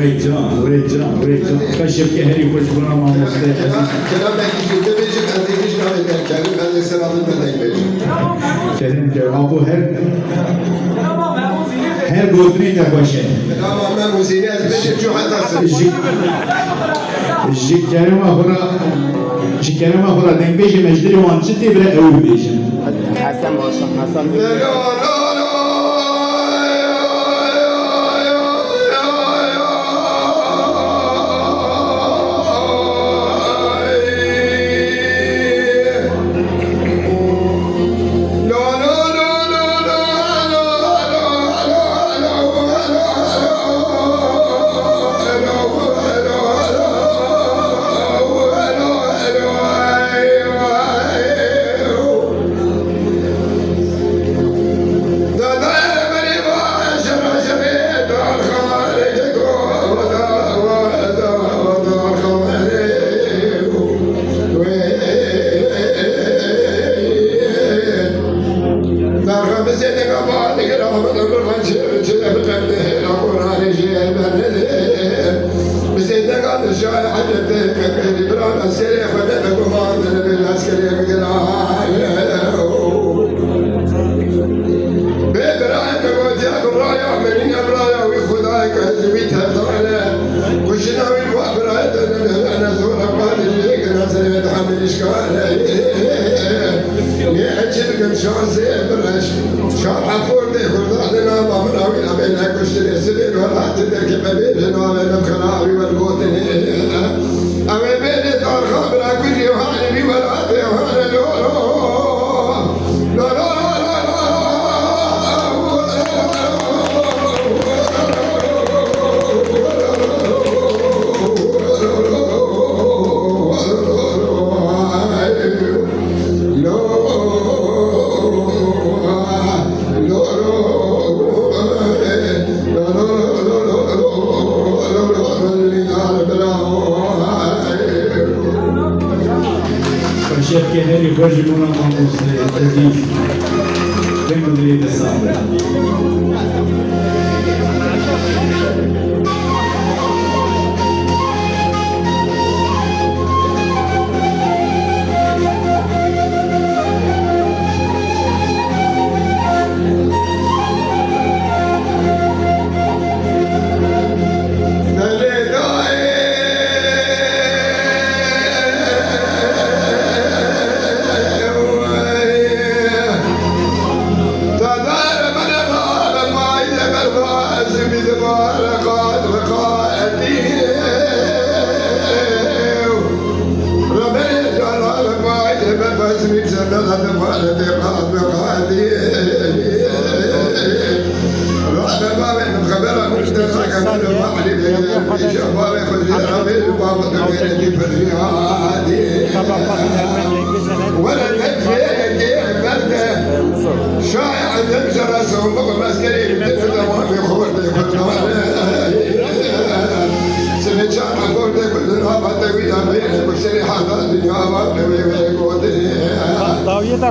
Wê can, wê can, wê can. Ka şevke herî xweş bona mamoste ezîz. Kelamekî jî bibêjim, ez ê hîç navê derkerim, ez ê sera min de deng bêjim. Kerim ke, apo her, her gotinê te xweş e. Ama me muzînê ez bêjim çû heta sir. Ji, ji kerema xwe re, ji kerema xwe re dengbêjê me ji dilê wan çi tê bire ew bêjin. Hesen Başkan, Hesen. Bê birayê min gotiya, biraya min nîne, biraya wî Xwedayê ke ez wî tevdar e. Ku jina wî wa birayê te nebêre, ne zora barê jê ke ne serê te hemî nişkare. Nê eçil kim şansê bireş. Şar efor tê kurda de nava min awî abê ne kuştirê. Sibê welatê derkeve bê navê min xira wî wer gotinê. Ew ê bêrê tarxa bira ku cîhanê wî welatê hane lo lo. Lo lo lo lo lo. Şevke herî xweş ji bona mamoste ezîz. Deng û dilê te sax be. Dawiyê de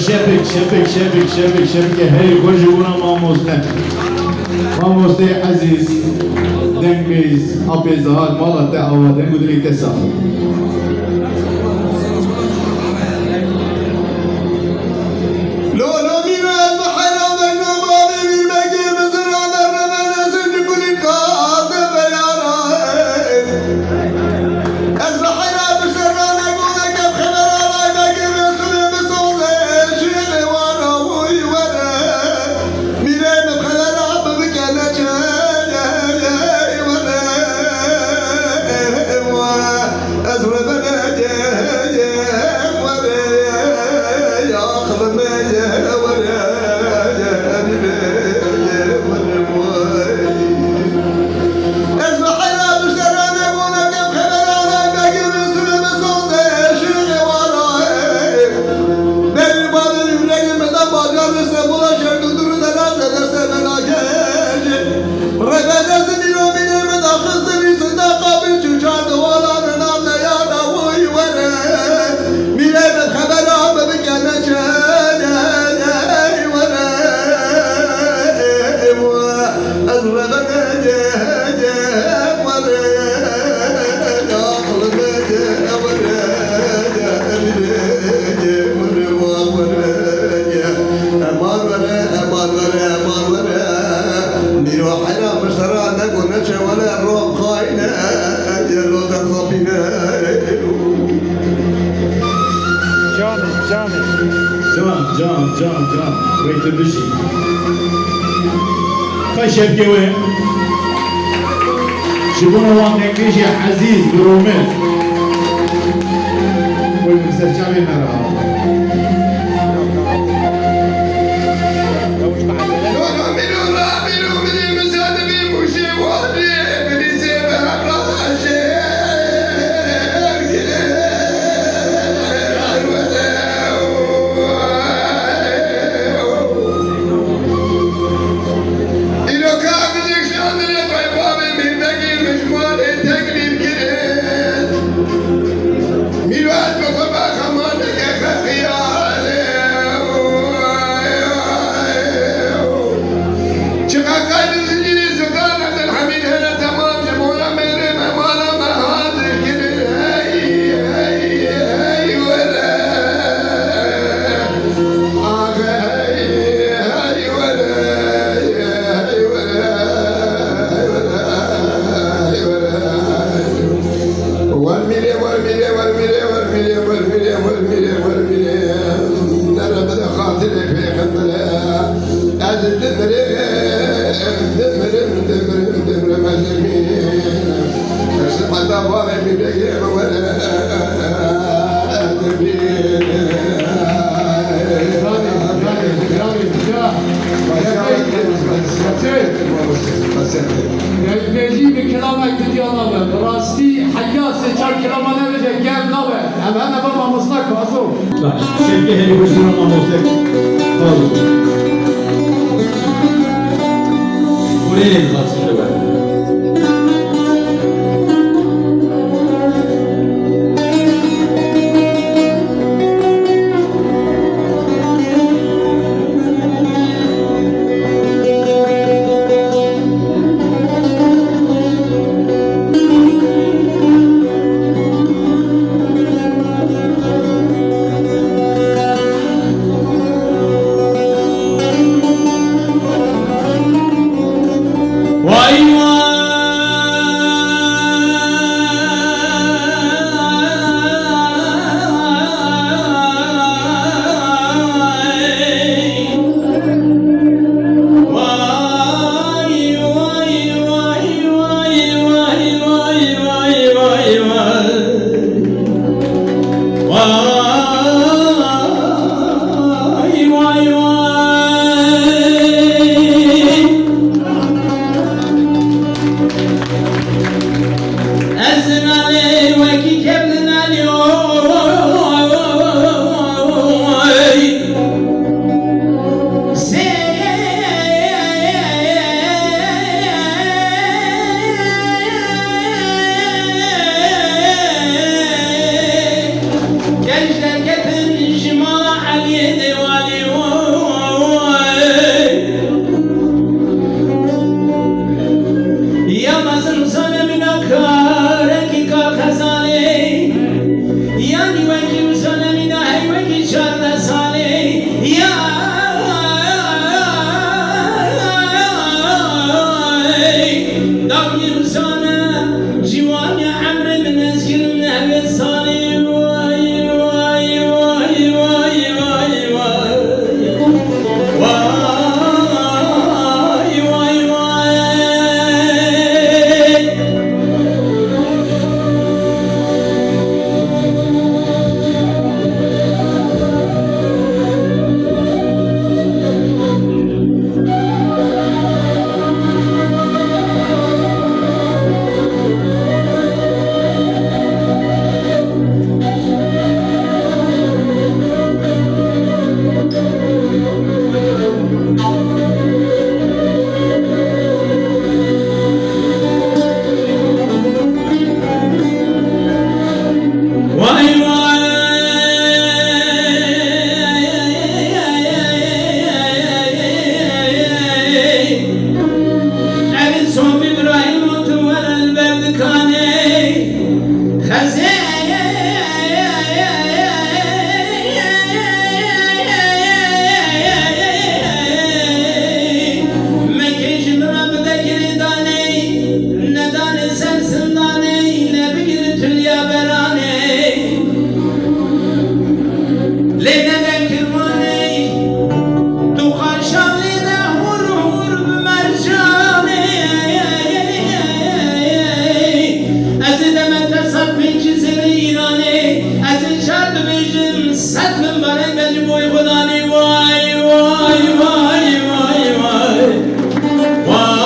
Şevik, şevik, şevik, şevik, şevik, herî xweş ji bona mamoste. Mamoste ezîz, dengê apê Zahar, mala te ava, deng û dilê te sax. Lo, lo, mîna, ez bi heyran vejna bavê mîrbegê min zirane revene zincî kulî kate beyara. Ez bi heyran bi serrane gûneke bi xebera raybegê Resûlê bi soze şîrê wana wî were. Mîrê min xebera bi bikene çeye were. Ez revene ye, ye, were, ya axlime ye, were, ye, emine ye, were, vay. Ez bi heyra bi serane gona kem xebera ray begir, zulüm sonde şirin wara. Benim babim yüreğime de bacar, İstanbul'a şerdi duru da rahat ederse ben akeci. Rebede zimîno mînê min daxistin, îsida qabil çû çar diwalanê navde ya da wî were. Mînê min xebera min bikene çene were. Ez rebede ye, ye, were. Axlime ye, were. Ye, emînê ye, were, wa, were, ye. Eman were, eman were, eman were. Mîro heyra min sera nego neçe wele rom xayne, yelo der zapîne. Canê, canê. Can, can, can, can. Wey tu bijî. Qey şevkê wê. Ji bona wan dengê jî ezîz bi rûmet. Wey min ser çavê me re hat. Îro ka bidik şandine pey bavê mîrbegî mijmalê teklîf kirin. Mîro ez bi xwe ba xemaneke xeqî Kevkê herî xweş dibin mamostek. Sağ olun. Buraya ne zaten var? Ez nalê wekî kevn nalê oy. Sê gel derketin ji mala Eliyê Dêwalê oy. Ya mezin zane min a karekî ka xezalê. Yanî wekî wisa nemîna hey wekî çardeh salê. Ya dawiyê wisa ne ciwanê emrê min ez kirim nehwê salê. Way, way, way, way, way, way. Vay, vay, vay. Vay vay. Ev Sof Îbrahîm û tu were li ber dikanê. Xezê Mekê ji min re bide girêdanê, nedanê ser zindanê, nebigire tuliya beranê. Lê nede kirmanê, tu qaşan lê de hûr hûr bi mercanê. Ez ê deme te sed pêncî serê Îranê, ez ê çar dibêjim sed min bereng e ji bo Xudanê. Vay, vay, vay, vay, vay. Vay,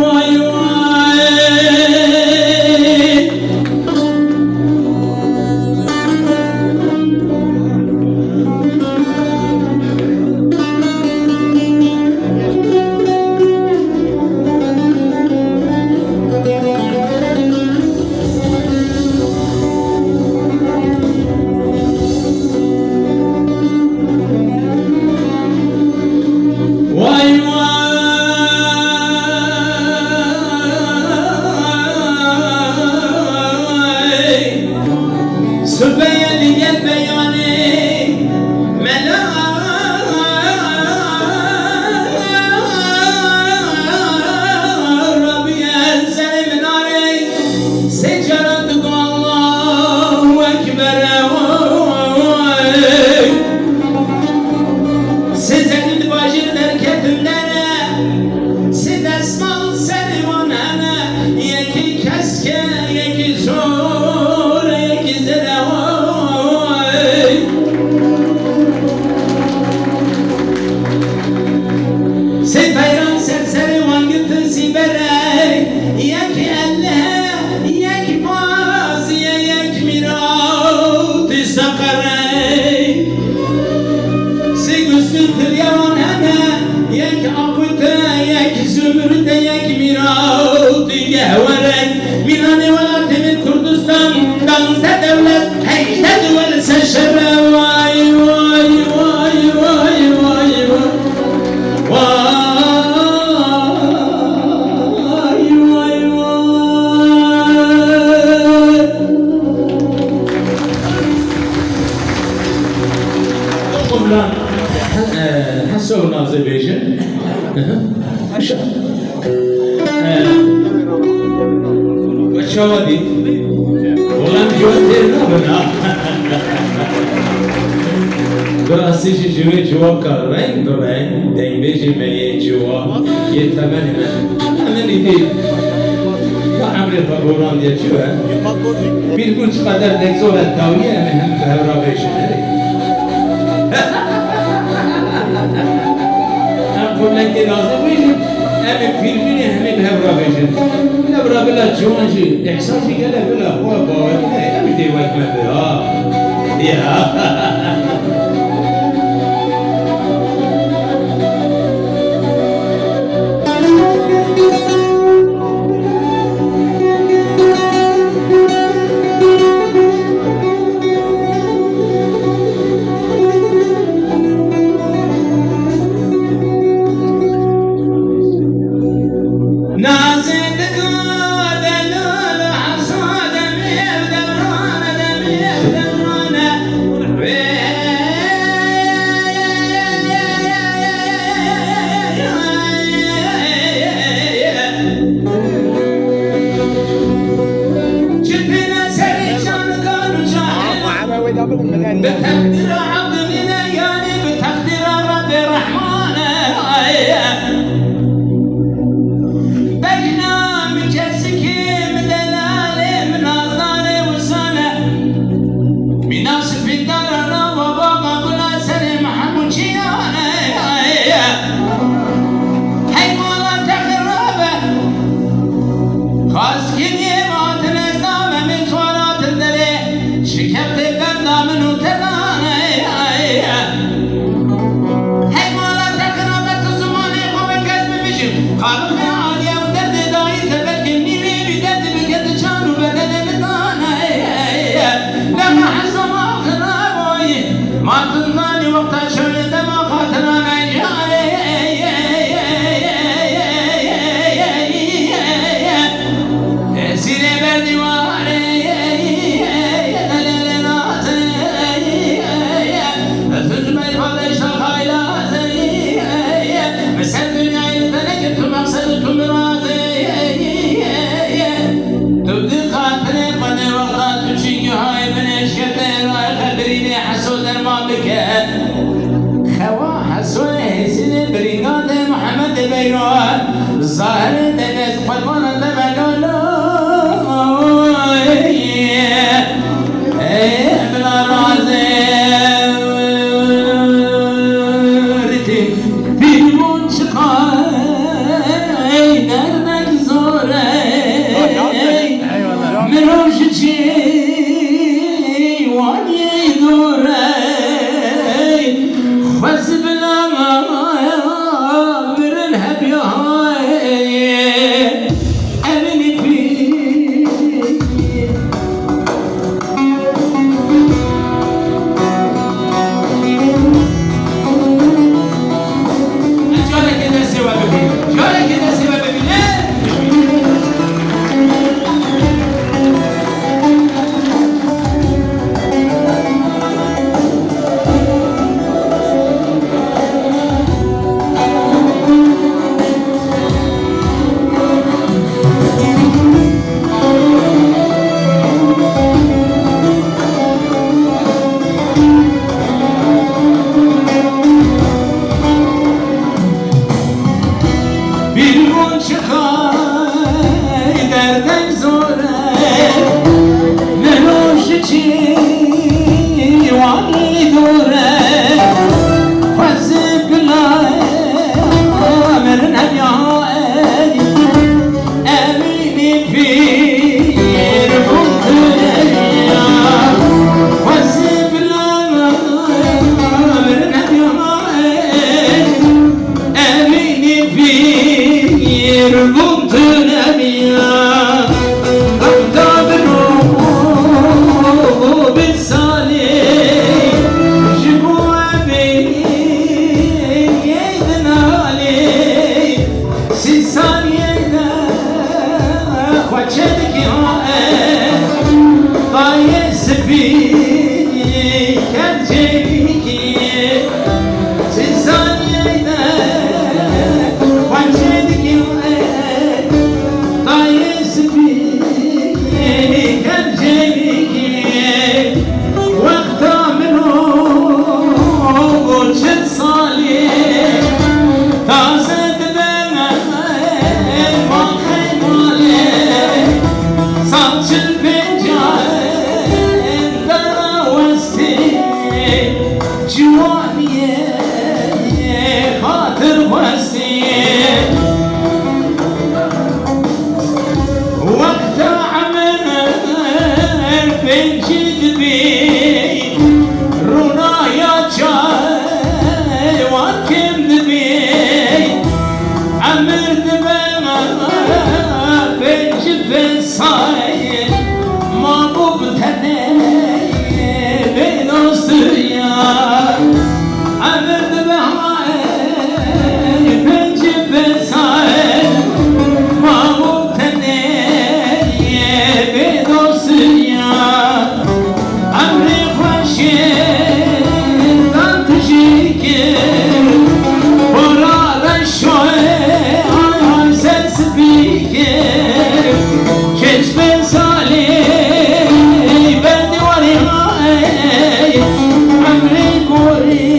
vay, vay. Vay, vay. Sibê ye li gel beyanê mela rabiye serê minarê. Sê caran digo Allahu Ekber. Sê zenî di bajêr derketin dere. Sê desmal serê wan hene. Yekî kesk e, yekî zor e, yekî zêr e. Te di wer ser şer e, vay, vay, vay. Vay, vay, vay. Qumran, he, e, Heso Nazê bêjin. Hı hı. Aşağı. Ee, we çawa dît? Wela em ji we têr nabin, ha? Bi rastî jî ji wê civaka reng bi reng dengbêjê me yê ciwa, yê temenê me. Temenî dî. Ya emrê xwe borandiye çi we? Bîrbûn çi qeder dek zor e, dawiyê em ê hem bi hev re bêjin, herê. Em qulekê lazim bêjin, em ê pîrbînê hemî bi hev re bêjin. Bila bila ciwan jî, îhsan jî gele bila xwe bawerî ne, em ê dê wek me be, ha. Ya. Bi teqdîra Abdulîne, yanî bi teqdîra Rebbê Rehmane. Bejna min kesikî, min delalê, min azarê wisane. Mîna spîndara nava baxa gula serê Mehemûd Çîyane. Hey mala te xirabe. Kaskîniyê ma tine zame min swara tindere. Şikefte benda min û tenane. Hey mala te xirabe, tu zimanê xwe bi kes bibijim. Qalixê aliye û derdê dayî te belkê nîvê bî derdê bike di can û bedenê min dane. Dema hesama xiraboyî. Ma tu zanî wexta şewê dema xatirane. Esîrê berdîwarê, delêrê nazê, ez tu ji me îfade ji xayla zê, min ser dinyayê li te nekir tu meqsed û tu mirazê. Tu di xatirê xwe ne wexta tu çîngî hay binêşkete, raye xebirînê Heso derman bike. Xewa Hesoyê Hêsînê birînga de Mihemed de Beyro, Zahirê de dest xwedwana de Begalo. Ey bila razê rîtî bîbûn çiqay dernek zor ey. Mirov ji ciwaniyê dûr ey. Xwez bila mirin hebiya hay. Ciwaniyê xatirxwestiyê, wexta emir pêncî dibî, rûnaya çawa kêm dibî, emir dibe pêncî pênc salê, mabû bi tenê bê dostiya. Emir dibe pêncî pênc salê, mabû tenê bê dostiya. Emrê xweşê zan tijî kir, xora reşoyê ay ay ser spî kir. Şeş pênc salî berdî warî ay, emrê gorî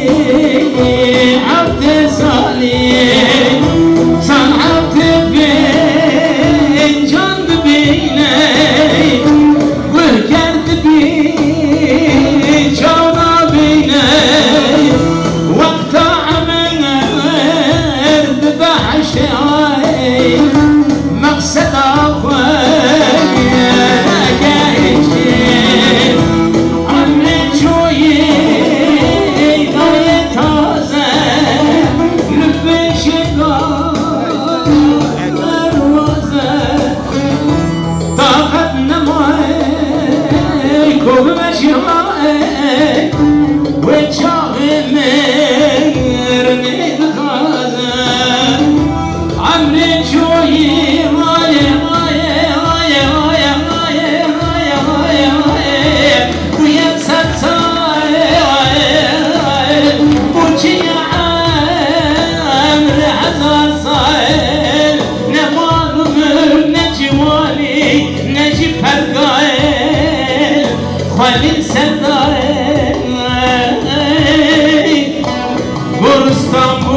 heftê salî, san heftê pêncan dibîne. Guh kerdibî çaw nabîne, wexta emir dibe heşê ay, meqseda xwe negehiştî. Emrê çoyî dayê taze, li pêşê derwaze. Taqet nemaye ku bimeşiyaye, wê çaxê mirinê dixwaze. Emrê çoyî maye, maye, maye, maye, maye, maye, maye, maye. Bûye sed salê, û çiye emrê hezar salê. Ne mal û mülk, ne ciwanî, ne jî pergayê, xwelîn ser dayê, goristan bû.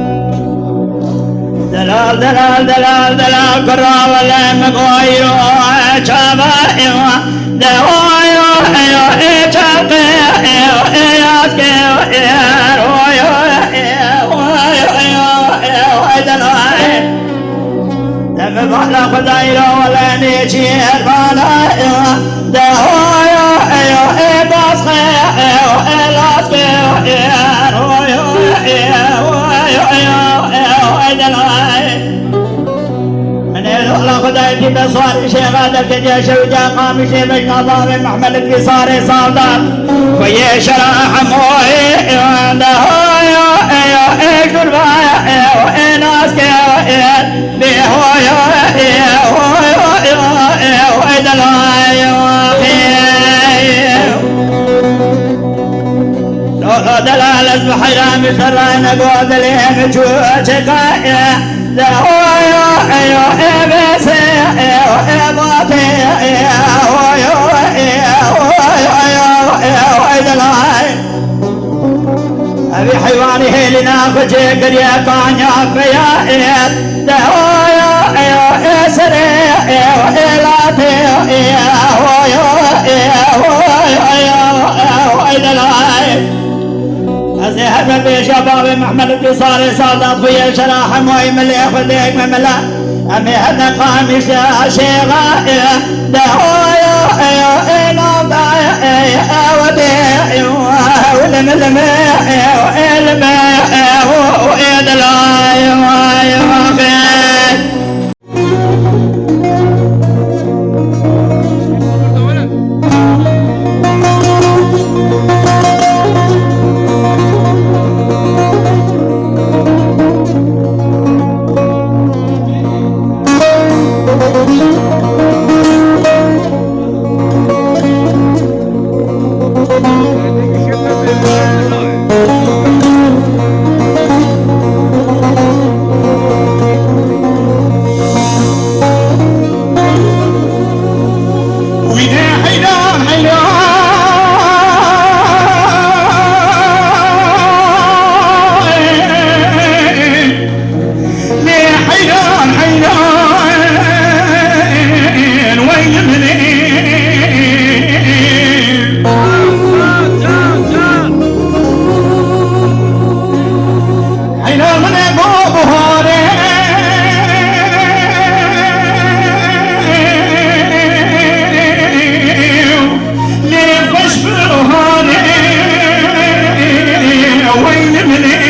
Delal, delal, delal, delal, kura wele min goyro çava ewa. De oyo, eyo, e çavke, eyo, e yaske, eyo, e royo, eyo, oyo, eyo, eyo, e delal. Deme bala Xwedayî ra wele nêçî erbana, de hoya, eyo, e basxe, eyo, e laske, e royo, e oyo, eyo, e delay. Min ê dola Xwedayî tî be sarê şêxa derketiye şewitiya Qamişê, bejna bavê Mehmed Fîsarê Saldan. Xweyê şera hemoyê, de hoya, eyo, e şurvaya, eyo, e naske, e. Bê hoya, ê, hoya, ê, ê, hoy delay, ê, ê. Lolo delal ez bi heyran bi serrayne go dilê min çû çeka, ê. De hoya, ê, ê, bê se, ê, ê, bate, ê, hoya, ê, hoya, ê, ê, hoy delay. Evî heywanî hêlîna xwe cê kiriye kanya peya êt. De oya, eyo, ê serê, eyo, ê latê, ê hoyo, ê hoyo, eyo, eyo, ê delay. Ez ê her be bêja bavê Mehmed û Sarê Saldan xwe yê şera hemoyî milê xwe dêk me mila. Em ê hene Qamişê şêxa ê, de oya, eyo, ê navdaya, ê, ew dê, eyo, ew lime lime, eyo, ê lime, eyo, ê dilay, eyo, eyo, eyo. Lê heyran, heyran, wey min ê. Heyran min ê bo buharê. Lê xweş bi hanê, wey li min ê.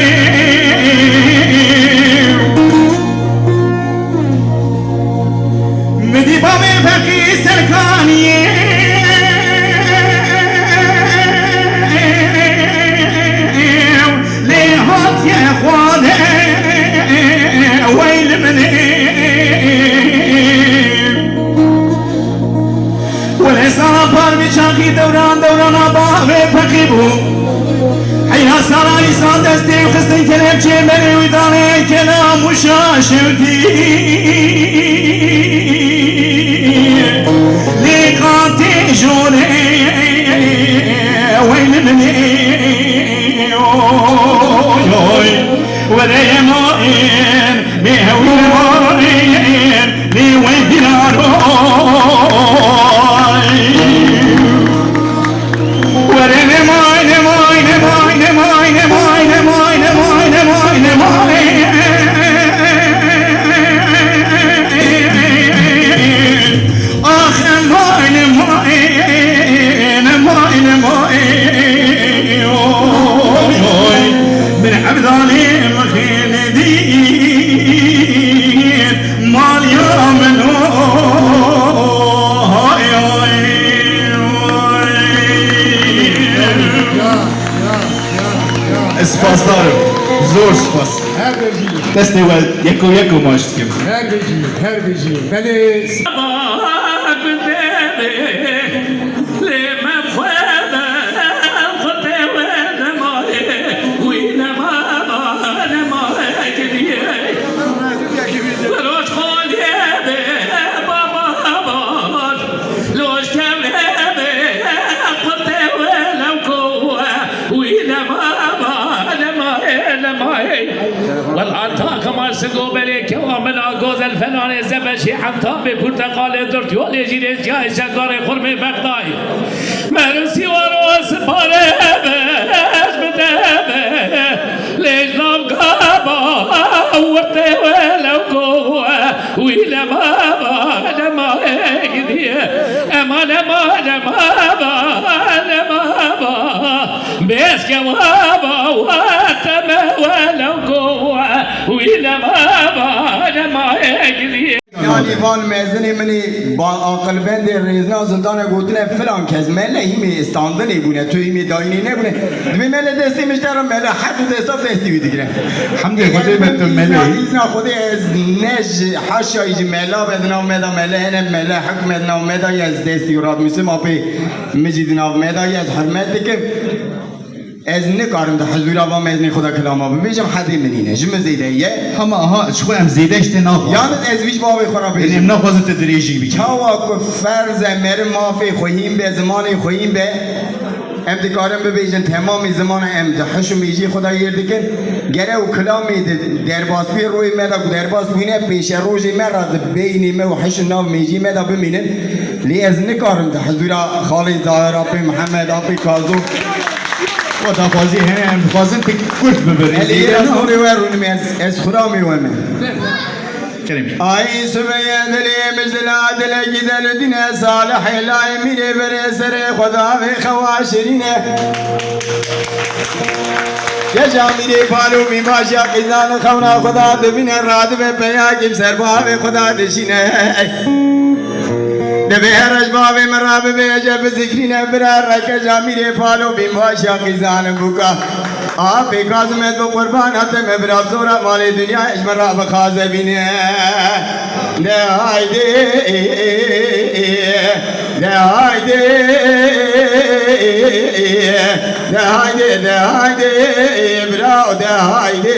Min dî bavê feqî serkaniyê. Lê hatiye xwade, wey li min ê. Wele sala par bi çaxî dewran dewrana bavê feqî bû. Heyra sala îsa destê û xistin kelepçê berê wî danê kelam û şaşewtî. Lê qatê jorê wey li min ê. Oy, oy. Were ema ên, bê hewî ema ên, bê wey dînar oy. Were ema ên, ema ên, ema ên, ema ên. Ax ema ên, ema ên, ema ên, ema ên. Oy, oy. Min Ebdalê min xêlê Spasdar im. Zor spas. Her bijî. Destê we yeko yeko maç dikim. Her bijî, her bijî. Belê. Wela ta kema sigo belê kewa min a gozel fenanê zebeşê entabê purteqalê durt yolê jîrê ciyayê şekarê xurmê bexdayê. Merusî waro sipare be, ez bide be, lêj nav gaba, wurtê we lewko, wî lema ba, lema gidiye. Eman, eman, lema ba, lema ba, bêske wa ba, wa teme we lewko, wî lema ba, lema gidiye. Yanî van mezinê min ê ba aqilbendê rêzna zindane gotine filan kes mele hîmê standinê bûne, tu hîmê dayînê nebûne. Dibê mele destê min ji te re mele het û desta destê wî digire. Hemdê Xwedê me tu mele. Îzna Xwedê ez ne ji haşa ji mela be di nav me de mele hene mele hikme di nav me de ye ez destê wî radmîsim apê min jî di nav me de ye ez hurmet dikim. Ez nikarim di hizûra va mezinê xwe de kilama bibêjim, hedê min nîne. Ji min zêde ye. Hema aha, ji xwe em zêde ji te naxwazin. Yalnız ez vî ji bavê xwe re bêjim. Em naxwazin tu dirêjî bikî. Çawa ku ferz e meriv mafê xwe hîn be, zimanê xwe hîn be, em dikarin bibêjin temamê zimanê em di hiş û mêjiyê xwe de yêr dikin. Gere û kilamê di derbasbûyê royê me de ku derbas bûyne, pêşerojê me re di beynê me û hiş û nav mêjiyê me de bimînin. Lê ez nikarim di hizûra xalê Zahir, apê Mihemed, apê Kazo. Xwe daxwazî hene, em dixwazin tu kurt bibirî. Elê Zêde ez no. Xurê we rûnim ez, ez xuramê we me. Kerem. Ay subeye dilê mijdila dilekî deludîne salihê layê mîrê berê serê xwe davê xewa şirîne. Geja mîrê palo mîmaşa qîzan xewna xwe da dibîne radibe peya kim ser bavê xwe da dişîne. Divê her ji bavê min re bibêje, bizikrîne bira reke jamîrê palo bî maşa qîzanin bûka. Apê Kazim ez bi qurbana te me bira zora malê dinya ji min re bixaze bîne. De haydê, de haydê, de haydê, de haydê, bira de haydê.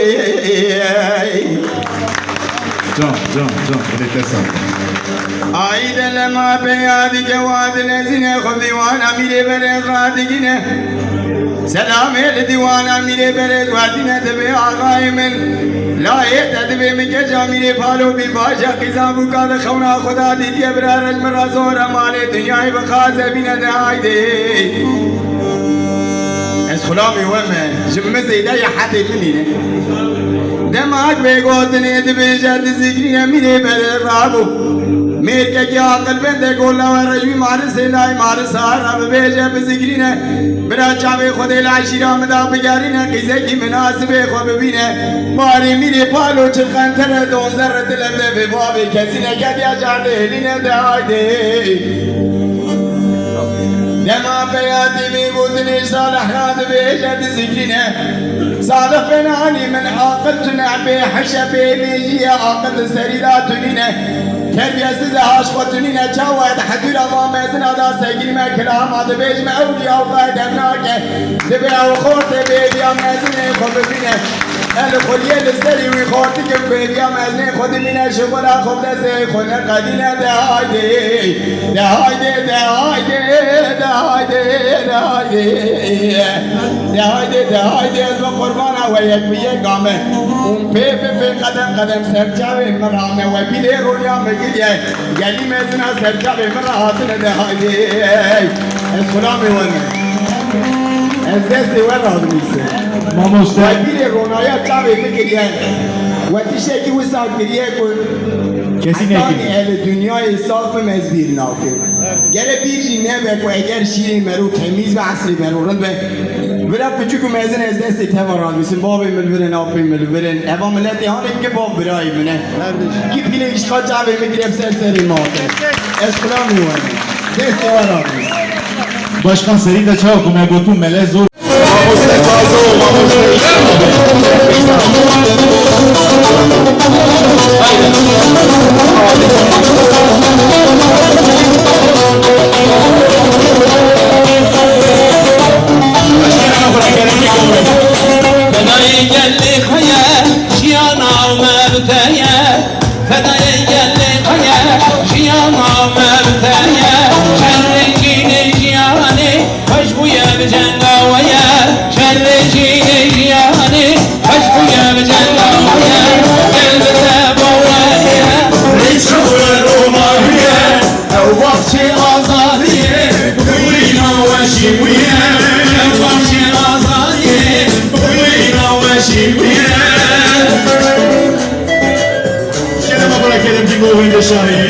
Can, can, can, dilê te sağ. Ay delema peya dike wa dilezine xwe dîwana mîrê berê radigine. Selamê li dîwana mîrê berê werdine divê axayê min. Layê te divê min keca mîrê palo bî baja qîza bûka di xewna xwe da dîtiye bira rej min ra zor e malê dinyayê bi xaze bîne de haydê. Ez xulamê we me, ji min zêde ye hedê min nîne. Demak vê gotinê dibêje, dizikrîne mîrê berê rabû. Mêrkekî aqilbendek gola we re ji wî marisê lay marisa re bibêje, bizikrîne. Bira çavê Xwedê la şîra min da bigerîne, qîzekî minasibê xwe bibîne. Barê mîrê palo çil qentere donze re dile devê bavê kesîne, kediya cardê hêlîne de haydê. Dema peya tê vê gotinê Salih ra dibêje dizikrîne. Salih fenanî min aqil tune bê hişe bê mêjiye aqil li serî da tunîne. Terbiyesiz e haş xwe tunîne çawa di hezûra va mezina da sekînime kilama dibêjime ew jî ewqay dernake. Dibe ew xortê bêbiya mezinê xwe bibîne. El xweliye li serî wî xortikim bêbiya mezinê xwe dimîne ji xwe ra xwe destê xwe neqedîne de haydê. De haydê, de haydê, de haydê, de haydê. De haydê, de haydê, ez bi qurbana we yek bi yek ame. Hûn pê bi pê qedem qedem ser çavê min rame we pîlê ronya me giriye. Gelî mezina ser çavê min re hatine de haydê. Ez xulamê we me. Ez destê we radimîsim. Mamoste. We pîlê ronaya çavê min kiriye. We tiştekî wisa kiriye ku kesî nekiriye. Hetanî ez li dinyayê sax bim ez bîr nakim. Gere bîr jî nebe ku eger şîrê mero temîz be, eslê mero rind be. Vira piçûk û mezin ez destê te ve radimîsim. Bavê min li vir in, apê min li vir in. Eva miletê hanê ki bav birayê min e. Ki pîlê îşqa çavê min girê bi ser serê min hate. Ez xulamê we me. Destê we radimîsim. Başkan serî de çawa ku me gotu mele zor. Mamoste Kazo, mamoste. Fedayê gelê xwe ye, jiyana me bi te ye. Fedayê gelê xwe ye, jiyana me bi te ye. Şerê cînê jiyanê xweş bûye bi cenga we ye. Şerê cînê jiyanê xweş bûye bi cenga we ye. Gel bi te bawer ye. Rêça we romarî ye. Ew baxçê azadiyê, bûyîna weşî bûye. Ew baxçê azadiyê, bûyîna weşî bûye. Şerê me bira kelim dî bo wende şahî.